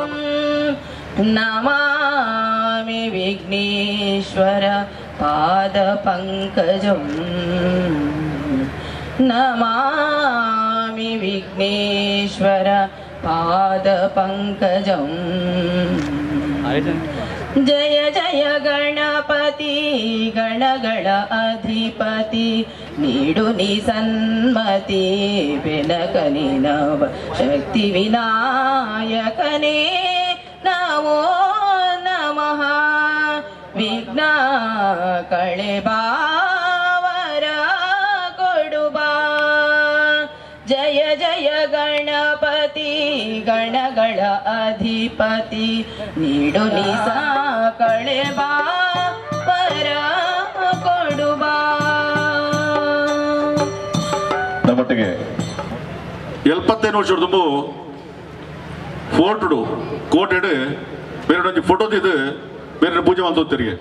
ನಮಾಮಿ ವಿಘ್ನೇಶ್ವರ ಪಾದ ಪಂಕಜಂ ನಮಾಮಿ ವಿಘ್ನೇಶ್ವರ ಪಾದ ಪಂಕಜಂ ಜಯ ಜಯ ಗಣಪತಿ ಗಣಗಳ ಅಧಿಪತಿ ನೀಡು ನೀ ಸನ್ಮತಿ ಬೆನಕನಿ ನವ ಶಕ್ತಿ ವಿನಾಯಕನೇ ನಮೋ ನಮಃ ವಿಘ್ನ ಕಳೆ ಬಾವರ ಕೊಡುಬಾ ಜಯ ಜಯ ಗಣಪತಿ ಗಣಗಳ ಅಧಿಪತಿ ನೀಡು ನಿಸಾ ಕಳೆ ಬಾ ಪರ ಕೊಡುಬಾ. ನಮ್ಮೊಟ್ಟಿಗೆ 75 ವರ್ಷದ ತುಂಬ ಫೋಟೋ ಕೋಟೆಡು ಬೇರೆ ಒಂಜಿ ಫೋಟೋ ತಿದ್ದು ಬೇರೆ ಪೂಜೆ ಮಾಡ್ತೋಗ್ತಿರಿಗೆ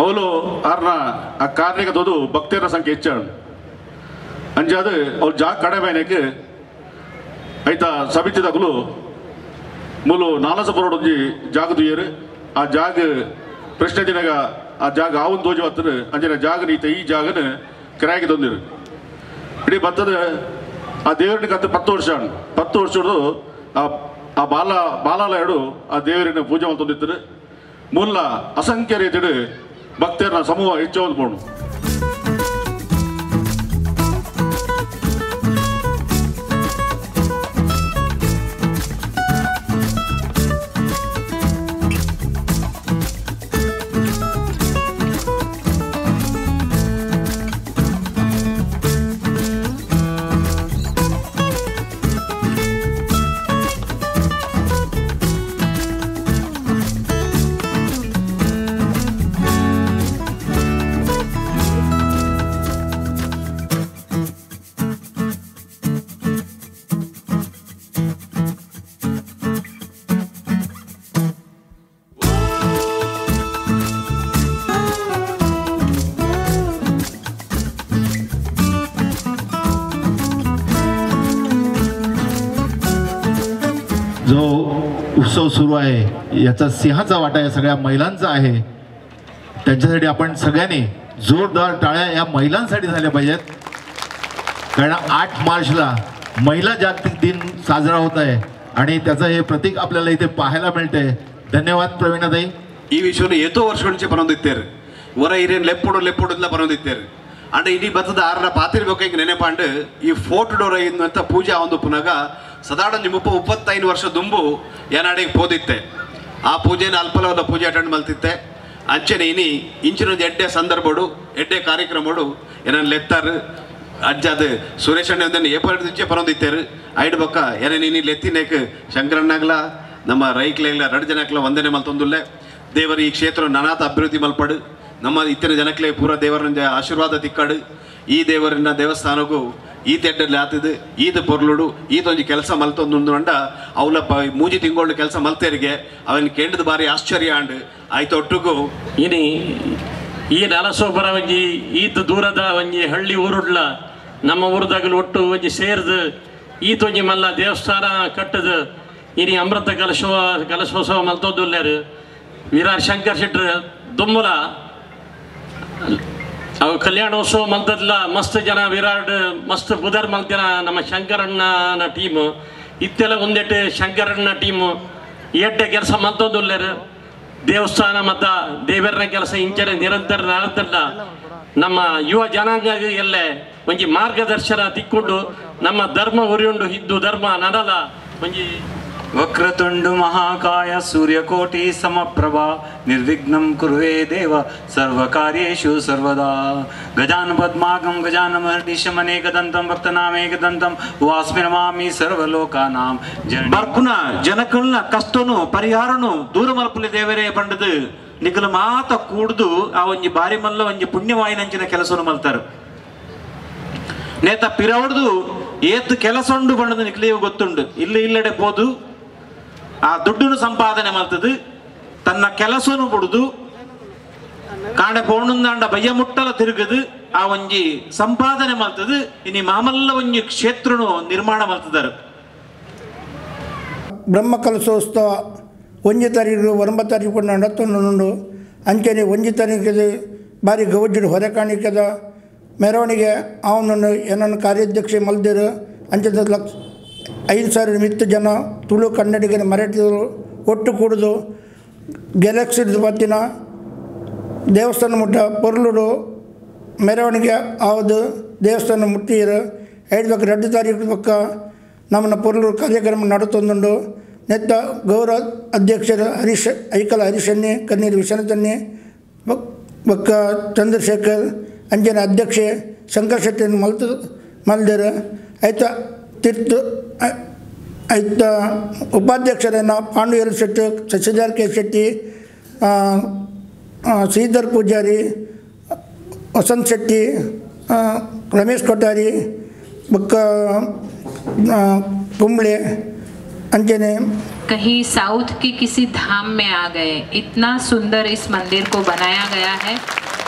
ಅವಳು ಆರ್ನ ಆ ಕಾರ್ಣಿಕ ತೋದು ಭಕ್ತಿಯರ ಸಂಖ್ಯೆ ಹೆಚ್ಚಾಳು ಅಂಜಾದ ಅವ್ರು ಜಾಗ ಕಡಿಮೆ ಏನಕ್ಕೆ ಆಯ್ತಾ ಸಮಿತಿದಾಗಲು ಮೂಲು ನಾಲಸಪುರ ಒಂಜಿ ಜಾಗ ದುಯ್ಯರು ಆ ಜಾಗ ಪ್ರಶ್ನೆ ದಿನಗ ಆ ಜಾಗ ಆವನ್ ತೋಜು ಹತ್ತಿರ ಅಂಜನ ಜಾಗ ನೀತ ಈ ಜಾಗನ ಕಿರಾಯಿಗೆ ತಂದಿರು ಇಡೀ ಬರ್ತದೆ ಆ ದೇವರನ್ನ ಕತ್ತೆ 10 ವರ್ಷ 10 ವರ್ಷದ್ದು ಆ ಬಾಲ ಬಾಲಾಲಯಡು ಆ ದೇವರನ್ನ ಪೂಜೆ ಮಾಡ್ತಂದಿರ್ತಾರೆ ಮೂಲ ಅಸಂಖ್ಯ ರೀತಿಯಡು ಭಕ್ತರನ್ನ ಸಮೂಹ ಹೆಚ್ಚು ಬೋಣು. जो उत्सव सुरू आहे याचा सिंहाचा वाटा या सगळ्या महिलांचा आहे, त्यांच्यासाठी आपण सगळ्यांनी जोरदार टाळ्या या महिलांसाठी झाल्या पाहिजेत, कारण 8 मार्चला महिला जागतिक दिन साजरा होत आहे आणि त्याचं हे प्रतीक आपल्याला इथे पाहायला मिळते। धन्यवाद प्रवीणाताई। ಈ ವಿಷಯವನ್ನು ಏತೋ ವರ್ಷಗಳ ಪರೊಂದಿತ್ತೇರು ವರ ಹಿರಿಯನ್ ಲೆಪ್ಪುಡು ಲೆಪ್ಪುಡುಂದ್ಲ ಪರೊಂದಿತ್ತೇರು ಅಂಡ ಇಡೀ ಬತ್ತದ ಆರನ ಪಾತಿರ್ಬೇಕು ಹಿಂಗೆ ನೆನೆಪಾಂಡು ಈ ಫೋಟೋ ಡೋರ ಅಂತ ಪೂಜೆ ಒಂದು ಪುನಗ ಸದಾಡೊಂಜಿ 35 ವರ್ಷ ದುಂಬು ಏನಾಡಿಗೆ ಪೋದಿತ್ತೆ ಆ ಪೂಜೆನ ಅಲ್ಪಲವಲ್ಲ ಪೂಜೆ ಅಟೆಂಡ್ ಮಲ್ತಿತ್ತೆ ಅಂಚನೆ ಇನಿ ಇಂಚಿನೊಂದು ಎಡ್ಡೆ ಸಂದರ್ಭಡು ಎಡ್ಡೆ ಕಾರ್ಯಕ್ರಮಡು ಏನನ್ನ ಲೆತ್ತಾರು ಅಜ್ಜಾದ ಸುರೇಶ್ ಅಣ್ಣ ಒಂದನ್ನು ಏಪಡಿಚೆ ಪರೊಂದಿತ್ತೇರು ಐಡ್ ಬೊಕ್ಕ ಏನೇನು ಇನಿ ಲೆತ್ತಿನೇಕ್ ಶಂಕರಣ್ಣಾಗ್ಲ ನಮ್ಮ ರೈಕ್ಲೆಗ್ಲ 2 ಜನಕ್ಲ ವಂದನೆ ಮಲ್ತೊಂದುಲ್ಲೆ ದೇವರು ಈ ಕ್ಷೇತ್ರ ನನಾತ ಅಭಿವೃದ್ಧಿ ಮಲ್ಪಡು ನಮ್ಮ ಇತ್ತಿನ ಜನಕ್ಲೆ ಪೂರ ದೇವರನ್ನ ಆಶೀರ್ವಾದ ತಿಕ್ಕಾಡು ಈ ದೇವರನ್ನ ದೇವಸ್ಥಾನಕ್ಕೂ ಈ ತೆಡ್ಡಲ್ಲಿ ಆತದು ಈತ ಪೊರ್ಲುಡು ಈತೊಂಜಿ ಕೆಲಸ ಮಲ್ತೊಂದು ಅಂಡ ಅವಲ ಮೂಜಿ ತಿಂಗಳು ಕೆಲಸ ಮಲ್ತೇರಿಗೆ ಅವನ ಕೇಂದ್ರದ ಬಾರಿ ಆಶ್ಚರ್ಯ ಅಂಡ್ ಆಯ್ತು ಒಟ್ಟುಗೂ ಇನಿ ಈ ನಲಸೋಬರ ಒಂಜಿ ಈತ ದೂರದ ಒಂಜಿ ಹಳ್ಳಿ ಊರುಡ್ಲ ನಮ್ಮ ಊರುದಾಗಲು ಒಟ್ಟು ಒಂಜಿ ಸೇರ್ದು ಈತೊಂಜಿ ಮಲ್ಲ ದೇವಸ್ಥಾನ ಕಟ್ಟದು ಇನಿ ಅಮೃತ ಕಲಶೋತ್ಸವ ಮಲ್ತೊಂದುಲ್ಲೇರು ವೀರಾರ್ ಶಂಕರ್ ಶೆಟ್ಟರ್ ದುಮ್ಮಲ ಅವು ಕಲ್ಯಾಣೋತ್ಸವ ಮಲ್ತದ್ಲ ಮಸ್ತ್ ಜನ ವಿರಾಟ್ ಮಸ್ತ್ ಬುಧರ್ ಮಲ್ತಿನ ನಮ್ಮ ಶಂಕರಣ್ಣನ ಟೀಮು ಇತ್ತೆಲ್ಲ ಒಂದೆಟ್ಟು ಶಂಕರಣ್ಣ ಟೀಮು ಎಡ್ಡೆ ಕೆಲಸ ಮಲ್ತೊಂದುಲ್ಲೇರು ದೇವಸ್ಥಾನ ಮತ್ತು ದೇವರನ ಕೆಲಸ ಇಂಚನೆ ನಿರಂತರ ನಡತಲ್ಲ ನಮ್ಮ ಯುವ ಜನಾಂಗ ಎಲ್ಲೇ ಒಂಜಿ ಮಾರ್ಗದರ್ಶನ ತಿಕ್ಕೊಂಡು ನಮ್ಮ ಧರ್ಮ ಉರಿಯುಂಡು ಹಿಂದೂ ಧರ್ಮ ನಡಲ ಒಂಜಿ ವಕ್ರತುಂಡು ಮಹಾಕಾಯ ಸೂರ್ಯಕೋಟಿ ಸಮಪ್ರಭಾ ನಿರ್ವಿಘ್ನಂ ಕುರುವೇ ದೇವ ಸರ್ವಕಾರ್ಯೇಷು ಸರ್ವದಾ ಗಜಾನ ಪದ್ಮಾಗಂ ಗಜಾನ ಮಹರ್ನಿಶಮನೇಕದಂತಂ ಭಕ್ತನಾಮೇಕದಂತಂ ವಾಸ್ಮಿ ನಮಾಮಿ ಸರ್ವಲೋಕಾನಾಂ. ಬರ್ಕುನ ಜನಕಲ್ನ ಕಷ್ಟನು ಪರಿಹಾರನು ದೂರ ಮಲ್ಪುಲೆ ದೇವರೇ ಪಂಡದು ನಿಕಲ ಮಾತ ಕೂಡ್ದು ಆ ಒಂಜಿ ಬಾರಿ ಮಲ್ಲ ಒಂಜಿ ಪುಣ್ಯವಾಯಿನಂಚಿನ ಕೆಲಸವನ್ನು ಮಲ್ತಾರು ನೇತ ಪಿರವಡ್ದು ಏತು ಕೆಲಸೊಂಡು ಪಂಡದು ನಿಕ್ಲೇವು ಗೊತ್ತುಂಡು ಇಲ್ಲಿ ಇಲ್ಲಡೆ ಪೋದು ಆ ದುಡ್ಡನ್ನು ಸಂಪಾದನೆ ಮಾಡ್ತದೆ ತನ್ನ ಕೆಲಸನು ಬುಡುದು ಕಾಂಡೆ ಪೋಣುಂದಾಂಡ ಬಯ್ಯ ಮುಟ್ಟಲ ತಿರುಗದು ಆ ಒಂಜಿ ಸಂಪಾದನೆ ಮಾಡ್ತದೆ ಇನಿ ಮಾಮಲ್ಲ ಒಂಜಿ ಕ್ಷೇತ್ರನು ನಿರ್ಮಾಣ ಮಾಡ್ತಿದ್ದಾರೆ. ಬ್ರಹ್ಮ ಕಲಶೋತ್ಸವ 1 ತಾರೀಕು 9 ತಾರೀಕು ನಡತೊಂಡು ಅಂಚನೆ 1 ತಾರೀಕು ಬಾರಿ ಗೌಜಿಡು ಹೊರಕಾಣಿಕೆದ ಮೆರವಣಿಗೆ ಅವನನ್ನು ಏನನ್ನು ಕಾರ್ಯಾಧ್ಯಕ್ಷ ಮಲ್ದಿರು ಅಂಚದ 5,000 ಮಿತ್ತು ಜನ ತುಳು ಕನ್ನಡಿಗರ ಮರಾಠಿಯರು ಒಟ್ಟು ಕೂಡುದು ಗ್ಯಾಲಕ್ಸಿ ಪತ್ತಿನ ದೇವಸ್ಥಾನ ಮುಟ್ಟ ಪೊರ್ಲುಡು ಮೆರವಣಿಗೆ ಆವದು ದೇವಸ್ಥಾನ ಮುಟ್ಟಿರು 5 ಪಕ್ಕ 2 ತಾರೀಕು ಪಕ್ಕ ನಮ್ಮನ್ನ ಪೊರ್ಲೂರು ಕಾರ್ಯಕ್ರಮ ನಡತೊಂದುಂಡು. ನೆತ್ತ ಗೌರವ ಅಧ್ಯಕ್ಷರು ಹರೀಶ್ ಐಕಲ ಹರೀಶನ್ನಿ ಕಣ್ಣೀರು ವಿಶ್ವನಾಥನ್ನಿ ಬೊಕ್ಕ ಚಂದ್ರಶೇಖರ್ ಅಂಜನ ಅಧ್ಯಕ್ಷೆ ಶಂಕರ್ ಶೆಟ್ಟಿ ಮಲ್ತು ಮಲ್ದಿರು ಆಯ್ತ ತೀರ್ಥ ಆಯ್ತ ಉಪಾಧ್ಯಕ್ಷರನ್ನ ಪಾಂಡು ಎಲ್ ಶೆಟ್ಟಿ ಶಶಿಧರ್ ಕೆ ಶೆಟ್ಟಿ ಶ್ರೀಧರ್ ಪೂಜಾರಿ ವಸಂತ್ ಶೆಟ್ಟಿ ರಮೇಶ್ ಕೊಠಾರಿ ಬೊಕ್ಕ ಕುಂಬ್ಳೆ अंजने। कहीं साउथ के किसी धाम में आ गए, इतना सुंदर इस मंदिर को बनाया गया है।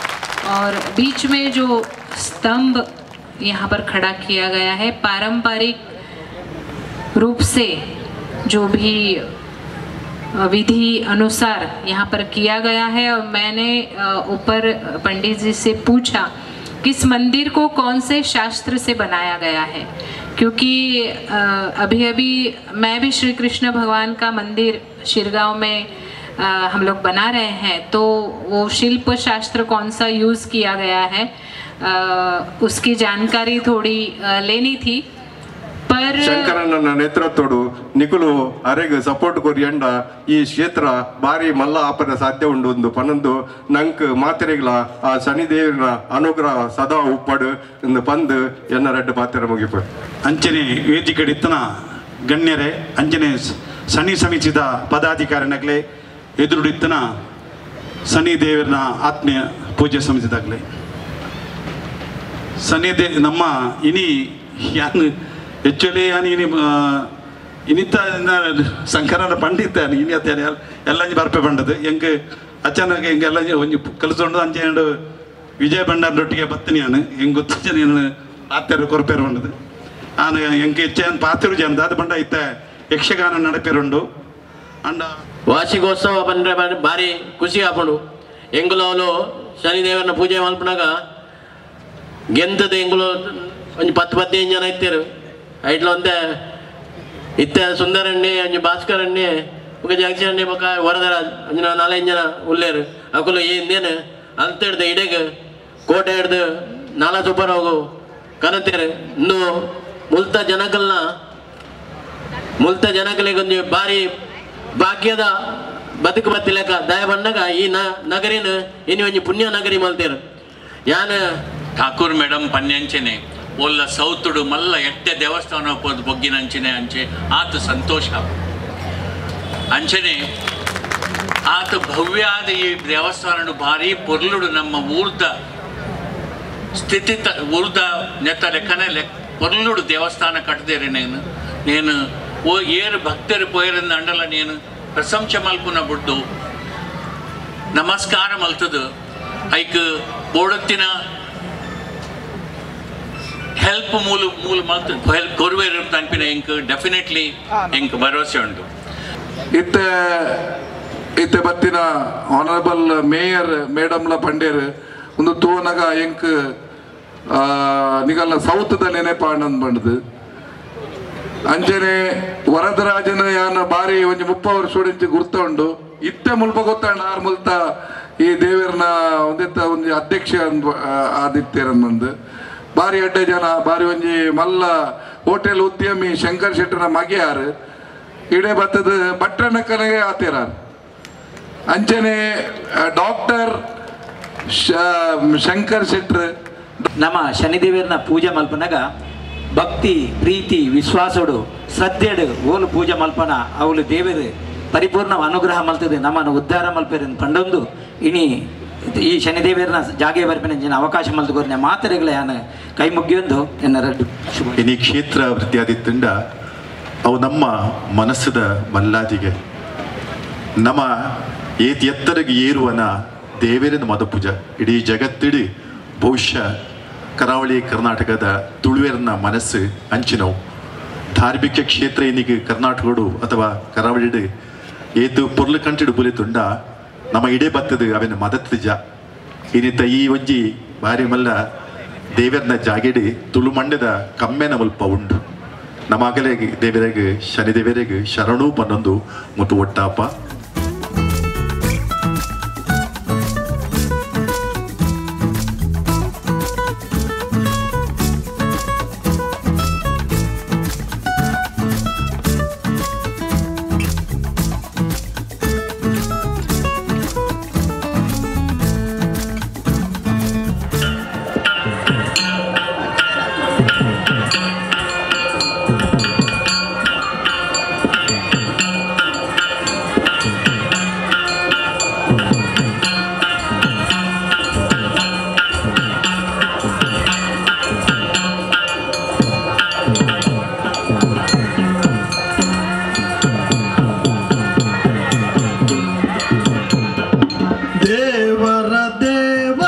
और बीच में जो स्तंभ यहाँ पर खड़ा किया गया है, पारंपरिक रूप से जो भी विधि अनुसार यहाँ पर किया गया है। और मैंने ऊपर पंडित जी से पूछा कि इस मंदिर को कौन से शास्त्र से बनाया गया है, क्योंकि अभी अभी मैं भी श्री कृष्ण भगवान का मंदिर शिरगांव में हम लोग बना रहे हैं, तो वो शिल्प शास्त्र कौन सा यूज़ किया गया है उसकी जानकारी थोड़ी लेनी थी। पर ಶಂಕರಣ್ಣನ ನೇತೃತ್ವಡು ನಿಕುಲು ಅರೆಗ್ ಸಪೋರ್ಟ್ ಕೊರಿಯಂಡ ಈ ಕ್ಷೇತ್ರ ಬಾರಿ ಮಲ್ಲ ಆಪನ ಸಾಧ್ಯ ಉಂಡು ಒಂದು ಪನ್ನೊಂದು ನಂಕ್ ಮಾತೆರೆಗ್ಲ ಆ ಶನಿದೇವನ ಅನುಗ್ರಹ ಸದಾ ಉಪ್ಪಡು ಇಂದು ಪಂದು ಎನ್ನ ರೆಡ್ಡು ಪಾತ್ರ ಮುಗಿಪು. ಅಂಚನೆ ವೇದಿಕೆಡಿತ್ತನ ಗಣ್ಯರೇ ಅಂಚನೆ ಸಣಿ ಸಮಿತಿದ ಪದಾಧಿಕಾರಿನಗಲೇ ಎದುರುಡಿತ್ತನ ಶನಿದೇವನ ಆತ್ಮೀಯ ಪೂಜೆ ಸಮಿತಿದಾಗಲೇ ಶನಿದೇ ನಮ್ಮ ಇನಿ ಯಾನು ಆ್ಯಕ್ಚುಲಿ ಯಾನು ಇನಿ ಇನಿತ ಶಂಕರನ ಪಂಡಿತ ಇನಿ ಅತ್ತ ಎಲ್ಲ ಬರ್ಪೆ ಪಂಡದು ಎಂಗೆ ಅಚಾನಕ್ ಎಂಗೆ ಎಲ್ಲ ಒಂಜಿ ಕಲಿಸೊಂಡು ಅಂಚೆ ವಿಜಯ ಭಂಡಾರೊಟ್ಟಿಗೆ ಬತ್ತಿನಿ ಯಾನು ಹೆಂಗೆ ಗೊತ್ತ ನೀನು ಪಾತ್ಯರು ಕೊರಪೇರು ಪಂಡದು ಆನು ಎಂಗೆ ಹೆಚ್ಚೆ ಪಾತ್ಯರು ಜನ ಅದು ಬಂಡ ಇತ್ತ ಯಕ್ಷಗಾನ ನಡಪೇರುಂಡು ಅಂಡ ವಾರ್ಷಿಕೋತ್ಸವ ಬಂದರೆ ಭಾರಿ ಖುಷಿ ಆಪುಂಡು. ಎಂಗುಲು ಅವಳು ಶನಿದೇವರನ್ನ ಪೂಜೆ ಮಲ್ಪನಾಗ ಗೆಂತದ ಎಂಗುಲು ಒಂಜಿ 10 15 ಜನ ಇತ್ತೇರು. ಐಟ್ಲ ಒಂತೆ ಇತ್ತೆ ಸುಂದರಣ್ಣೆ ಒಂಜಿ ಭಾಸ್ಕರಣ್ಣೆ ಬೊಕ ಜಗಕ್ಷಣ್ಣೆ ಬೊಕ ವರದರಾಜ್ ಒಂಜಿ 4-5 ಜನ ಉಲ್ಲೇರು. ಅಕುಲು ಇಂದೇನು ಅಂತ ಹಿಡ್ದು ಇಡೆಗ್ ಕೋಟೆ ಹಿಡ್ದು ನಾಲಾ ಸೂಪರ್ ಹೋಗು ಕನತೇರು. ಇನ್ನು ಮುಲ್ತ ಜನಕಲ್ನ ಮುಲ್ತ ಜನಕಲಿಗೆ ಒಂಜಿ ಭಾರಿ ಭಾಗ್ಯದ ಬದುಕು ಬತ್ತಿಲೆಕ್ಕ ದಯ ಬಂದಾಗ ಈ ನಗರಿನ ಇನ್ನು ಒಂಜಿ ಪುಣ್ಯ ನಗರಿ ಮಲ್ತೇರು. ಯಾನ್ ಠಾಕೂರ್ ಮೇಡಮ್ ಪನ್ಯಂಚನೆ ಒಲ್ಲ ಸೌತುಡು ಮಲ್ಲ ಎಟ್ಟೆ ದೇವಸ್ಥಾನ ಪೋದು ಬೊಗ್ಗಿನಂಚನೆ ಅಂಚೆ ಆತ ಸಂತೋಷ ಅಂಚನೆ ಆತ ಭವ್ಯಾದ ಈ ದೇವಸ್ಥಾನ ಭಾರಿ ಪೊರ್ಲುಡು ನಮ್ಮ ಊರ್ದ ಸ್ಥಿತಿ ಊರ್ದ ನೆತ್ತ ಲೆಕ್ಕನೆ ಪೊರ್ಲುಡು ದೇವಸ್ಥಾನ ಕಟ್ಟದೇರಿ ನೇನು ನೇನು ಓ ಏರು ಭಕ್ತರು ಪೋಯರಿಂದ ಅಂಡಲ ನೇನು ಪ್ರಶಂಸೆ ಮಲ್ಪುನ ಬುಡ್ಡು ನಮಸ್ಕಾರ ಮಲ್ತದು ಐಕ್ ಬೋಡತ್ತಿನ ಹೆಲ್ಪ್ ಮೂಲ ಮೂಲ ಮಲ್ತು ಹೆಲ್ಪ್ ಕೊರುವೇರು ಅನ್ಪಿನ ಎಂಕ್ ಡೆಫಿನೆಟ್ಲಿ ಎಂಕ್ ಭರವಸೆ ಉಂಟು. ಇತ್ತೆ ಇತ್ತೆ ಬತ್ತಿನ ಆನರಬಲ್ ಮೇಯರ್ ಮೇಡಮ್ಲ ಪಂಡೇರ್ ಒಂದು ತೂವನಗ ಎಂಕ್ ನಿಗಲ್ನ ಸೌತ್ದ ನೆನೆಪ ಆನಂದ್ ಬಂಡದು. ಅಂಚನೆ ವರದರಾಜನ ಯಾನ ಬಾರಿ ಒಂಜಿ 30 ವರ್ಷ ಗುರ್ತ ಉಂಡು. ಇತ್ತೆ ಮುಲ್ಪ ಗೊತ್ತಾಂಡ ಆರ್ ಮುಲ್ತ ಈ ದೇವರನ ಒಂದೆತ್ತ ಒಂಜಿ ಅಧ್ಯಕ್ಷ ಆದಿತ್ಯರನ್ನೊಂದು ಬಾರಿ ಅಡ್ಡೆ ಜನ ಬಾರಿ ಒಂಜಿ ಮಲ್ಲ ಹೋಟೆಲ್ ಉದ್ಯಮಿ ಶಂಕರ್ ಶೆಟ್ಟರ ಮಗೆಯಾರು ಇಡೇ ಬತ್ತದ ಭಟ್ರನಕ್ಕನಿಗೆ ಆತೇರಾರು. ಅಂಚನೆ ಡಾಕ್ಟರ್ ಶಂಕರ್ ಶೆಟ್ಟರ್ ನಮ್ಮ ಶನಿದೇವರನ್ನ ಪೂಜೆ ಮಲ್ಪನಾಗ ಭಕ್ತಿ ಪ್ರೀತಿ ವಿಶ್ವಾಸಡು ಶ್ರದ್ಧೆಡು ಓಲು ಪೂಜೆ ಮಲ್ಪನ ಅವಳು ದೇವರು ಪರಿಪೂರ್ಣ ಅನುಗ್ರಹ ಮಲ್ತದೆ ನಮ್ಮನ್ನು ಉದ್ಧಾರ ಮಲ್ಪೇರು ಪಂಡೊಂದು ಇನಿ ಈ ಶನಿದೇವರನ್ನ ಜಾಗೆ ಬರ್ಪಿನ ಜನ ಅವಕಾಶ ಮಲ್ತುಕೋರ್ನೆ ಮಾತರೆಗಳ ಯಾನ ಕೈ ಮುಗಿಯೊಂದು ಎನ್ನ ರಡ್ಡು ಶುಭ. ಇನಿ ಕ್ಷೇತ್ರ ವೃದ್ಧಿಯಾದಿತ್ತಂಡ ಅವು ನಮ್ಮ ಮನಸ್ಸದ ಮಲ್ಲಾದಿಗೆ ನಮ್ಮ ಏತ್ ಎತ್ತರಗೆ ಏರುವನ ದೇವೇರನ ಮದಪೂಜ ಇಡೀ ಜಗತ್ತಿಡಿ ಬಹುಶಃ ಕರಾವಳಿ ಕರ್ನಾಟಕದ ತುಳುವೆರನ ಮನಸ್ಸು ಅಂಚಿನವು. ಧಾರ್ಮಿಕ ಕ್ಷೇತ್ರ ಇನ್ನಿಗೆ ಕರ್ನಾಟಕಡು ಅಥವಾ ಕರಾವಳಿಡು ಏತು ಪೊರ್ಲು ಕಂಟಿಡು ಬುಲಿತುಂಡ ನಮ್ಮ ಇಡೇ ಬತ್ತದು ಅವೆನ ಮದತ್ತಿಜ. ಇನ್ನಿತ ಈ ಒಂಜಿ ಬಾರಿ ಮಲ್ಲ ದೇವರನ ಜಾಗೆಡಿ ತುಳುಮಂಡದ ಕಮ್ಮೆನ ಮುಲ್ಪ ಉಂಡು. ನಮಗಲೇ ದೇವರಿಗೆ ಶನಿದೇವರಿಗೆ ಶರಣು ಪನ್ನೊಂದು ಮತ್ತು ಒಟ್ಟಾಪ.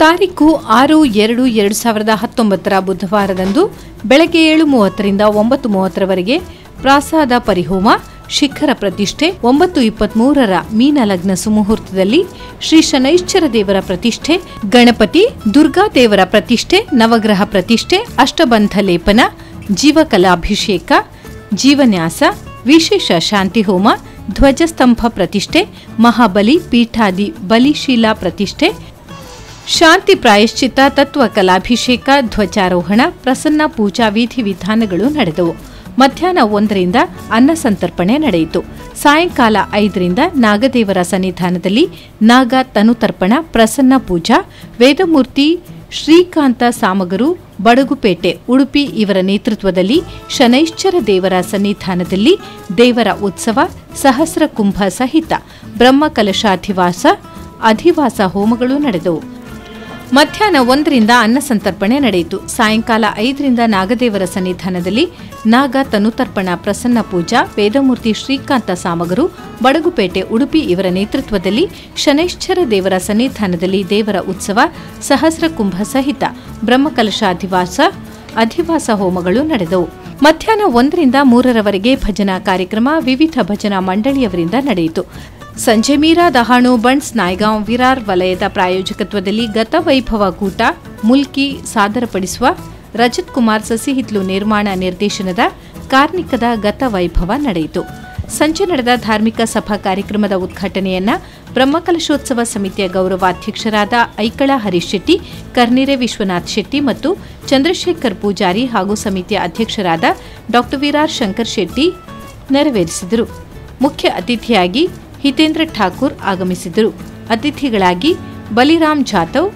ತಾರೀಕು 6/2/2019 ಬುಧವಾರದಂದು ಬೆಳಗ್ಗೆ 7:30 ರಿಂದ 9:30ರವರೆಗೆ ಪ್ರಾಸಾದ ಪರಿಹೋಮ, ಶಿಖರ ಪ್ರತಿಷ್ಠೆ, 9:23ರ ಮೀನಲಗ್ನ ಸುಮುಹೂರ್ತದಲ್ಲಿ ಶ್ರೀ ಶನೈಶ್ಚರ ದೇವರ ಪ್ರತಿಷ್ಠೆ, ಗಣಪತಿ ದುರ್ಗಾ ದೇವರ ಪ್ರತಿಷ್ಠೆ, ನವಗ್ರಹ ಪ್ರತಿಷ್ಠೆ, ಅಷ್ಟಬಂಧ ಲೇಪನ, ಜೀವಕಲಾಭಿಷೇಕ, ಜೀವನ್ಯಾಸ, ವಿಶೇಷ ಶಾಂತಿಹೋಮ, ಧ್ವಜಸ್ತಂಭ ಪ್ರತಿಷ್ಠೆ, ಮಹಾಬಲಿ ಪೀಠಾದಿ ಬಲಿಶೀಲಾ ಪ್ರತಿಷ್ಠೆ, ಶಾಂತಿ ಪ್ರಾಯಶ್ಚಿತ್ತ, ತತ್ವ ಕಲಾಭಿಷೇಕ, ಧ್ವಜಾರೋಹಣ, ಪ್ರಸನ್ನ ಪೂಜಾ ವಿಧಿ ವಿಧಾನಗಳು ನಡೆದವು. ಮಧ್ಯಾಹ್ನ 1ರಿಂದ ಅನ್ನ ಸಂತರ್ಪಣೆ ನಡೆಯಿತು. ಸಾಯಂಕಾಲ 5ರಿಂದ ನಾಗದೇವರ ಸನ್ನಿಧಾನದಲ್ಲಿ ನಾಗ ತನುತರ್ಪಣ, ಪ್ರಸನ್ನ ಪೂಜಾ, ವೇದಮೂರ್ತಿ ಶ್ರೀಕಾಂತ ಸಾಮಗರು ಬಡಗುಪೇಟೆ ಉಡುಪಿ ಇವರ ನೇತೃತ್ವದಲ್ಲಿ ಶನೈಶ್ಚರ ದೇವರ ಸನ್ನಿಧಾನದಲ್ಲಿ ದೇವರ ಉತ್ಸವ, ಸಹಸ್ರ ಕುಂಭ ಸಹಿತ ಬ್ರಹ್ಮಕಲಶಾಧಿವಾಸ ಅಧಿವಾಸ ಹೋಮಗಳು ನಡೆದವು. ಮಧ್ಯಾಹ್ನ 1ರಿಂದ ಅನ್ನ ಸಂತರ್ಪಣೆ ನಡೆಯಿತು. ಸಾಯಂಕಾಲ 5ರಿಂದ ನಾಗದೇವರ ಸನ್ನಿಧಾನದಲ್ಲಿ ನಾಗ ತನುತರ್ಪಣ, ಪ್ರಸನ್ನ ಪೂಜಾ, ವೇದಮೂರ್ತಿ ಶ್ರೀಕಾಂತ ಸಾಮಗರು ಬಡಗುಪೇಟೆ ಉಡುಪಿ ಇವರ ನೇತೃತ್ವದಲ್ಲಿ ಶನೈಶ್ಚರ ದೇವರ ಸನ್ನಿಧಾನದಲ್ಲಿ ದೇವರ ಉತ್ಸವ, ಸಹಸ್ರ ಕುಂಭ ಸಹಿತ ಬ್ರಹ್ಮಕಲಶಾಧಿವಾಸ ಅಧಿವಾಸ ಹೋಮಗಳು ನಡೆದವು. ಮಧ್ಯಾಹ್ನ 1ರಿಂದ 3ರವರೆಗೆ ಭಜನಾ ಕಾರ್ಯಕ್ರಮ ವಿವಿಧ ಭಜನಾ ಮಂಡಳಿಯವರಿಂದ ನಡೆಯಿತು. ಸಂಜೆ ಮೀರಾ ದಹಾಣು ಬಂಡ್ಸ್ ನಾಯ್ಗಾಂವ್ ವಿರಾರ್ ವಲಯದ ಪ್ರಾಯೋಜಕತ್ವದಲ್ಲಿ ಗತವೈಭವ ಕೂಟ ಮುಲ್ಕಿ ಸಾದರಪಡಿಸುವ ರಜತ್ ಕುಮಾರ್ ಸಸಿಹಿತ್ಲು ನಿರ್ಮಾಣ ನಿರ್ದೇಶನದ ಕಾರ್ಣಿಕದ ಗತವೈಭವ ನಡೆಯಿತು. ಸಂಜೆ ನಡೆದ ಧಾರ್ಮಿಕ ಸಭಾ ಕಾರ್ಯಕ್ರಮದ ಉದ್ಘಾಟನೆಯನ್ನ ಬ್ರಹ್ಮಕಲಶೋತ್ಸವ ಸಮಿತಿಯ ಗೌರವಾಧ್ಯಕ್ಷರಾದ ಐಕಳ ಹರೀಶ್ ಶೆಟ್ಟಿ, ಕರ್ನಿರೆ ವಿಶ್ವನಾಥ್ ಶೆಟ್ಟಿ ಮತ್ತು ಚಂದ್ರಶೇಖರ್ ಪೂಜಾರಿ ಹಾಗೂ ಸಮಿತಿಯ ಅಧ್ಯಕ್ಷರಾದ ಡಾ ವಿರಾರ್ ಶಂಕರ್ ಶೆಟ್ಟಿ ನೆರವೇರಿಸಿದರು. ಮುಖ್ಯ ಅತಿಥಿಯಾಗಿ ಹಿತೇಂದ್ರ ಠಾಕೂರ್ ಆಗಮಿಸಿದರು. ಅತಿಥಿಗಳಾಗಿ Baliram Jatav,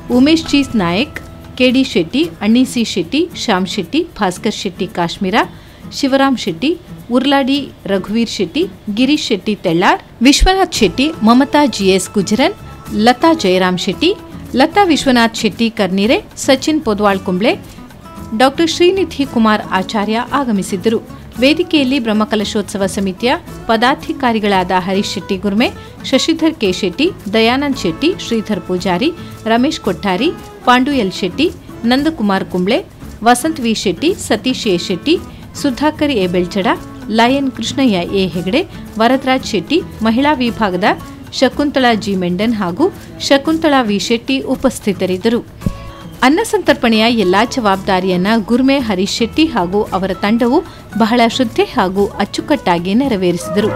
Umesh G Naik, KD Shetty, Anni C Shetty, Shyam Shetty, Bhaskar Shetty Kashmir, Shivaram Shetty, Urladi Raghuveer Shetty, Girish Shetty Tellar, Vishwanath Shetty, Mamata GS Gujaran, Latha Jayaram Shetty, Latha Vishwanath Shetty Karnire, Sachin Podwal Kumble, Doctor Srinidhi Kumar Acharya ಆಗಮಿಸಿದ್ದರು. ವೇದಿಕೆಯಲ್ಲಿ ಬ್ರಹ್ಮಕಲಶೋತ್ಸವ ಸಮಿತಿಯ ಪದಾಧಿಕಾರಿಗಳಾದ Harish Shetty Gurme, Shashidhar K Shetty, Dayanand Shetty, Sridhar Poojary, Ramesh Kothari, Pandu L Shetty, Nandakumar Kumble, Vasanth V Shetty, Satish A Shetty, Sudhakar A Belchada, lion Krishnaiah A Hegde, Varadaraj Shetty, ಮಹಿಳಾ ವಿಭಾಗದ Shakuntala G Mendon ಹಾಗೂ Shakuntala V Shetty ಉಪಸ್ಥಿತರಿದ್ದರು. ಅನ್ನ ಸಂತರ್ಪಣೆಯ ಎಲ್ಲಾ ಜವಾಬ್ದಾರಿಯನ್ನ ಗುರ್ಮೆ ಹರೀಶ್ ಶೆಟ್ಟಿ ಹಾಗೂ ಅವರ ತಂಡವು ಬಹಳ ಶ್ರದ್ಧೆ ಹಾಗೂ ಅಚ್ಚುಕಟ್ಟಾಗಿ ನೆರವೇರಿಸಿದರು.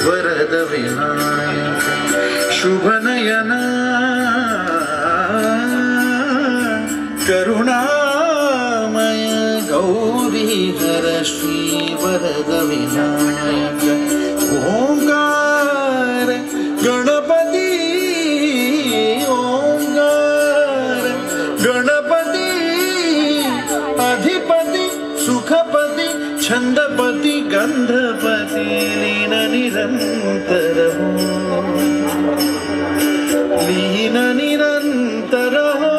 वरद विनायक शुभनयन करुणामय गौरी हर श्री वरद विनायक ओंकार गणपति ओंकार गणपति अधिपति सुखपति छंदपति गंधपति लीन निरंतर हो लीन निरंतर हो।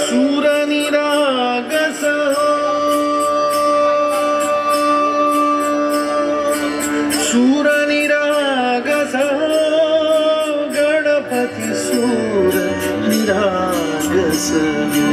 सूर निरागस हो सूर निरागस हो गणपति सूर निरागस हो।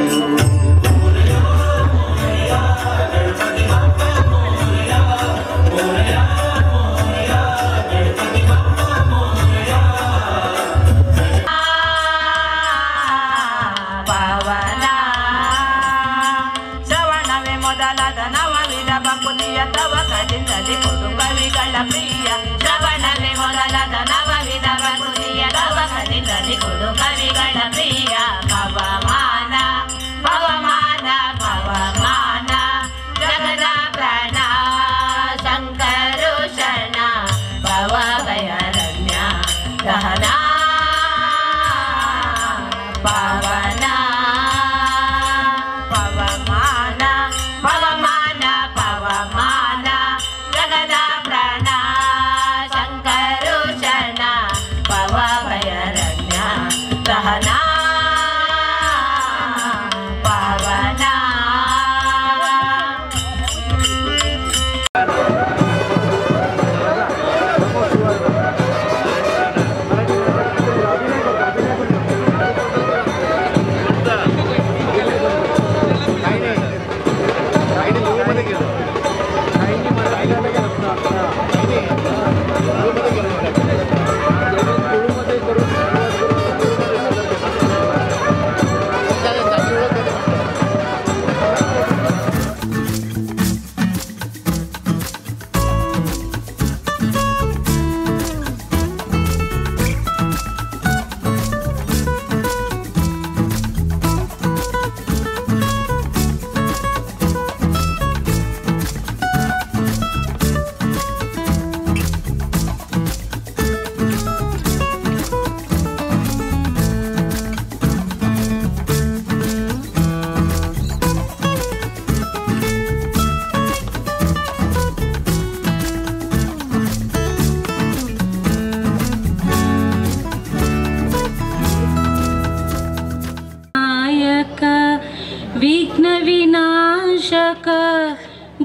विघ्न विनाशक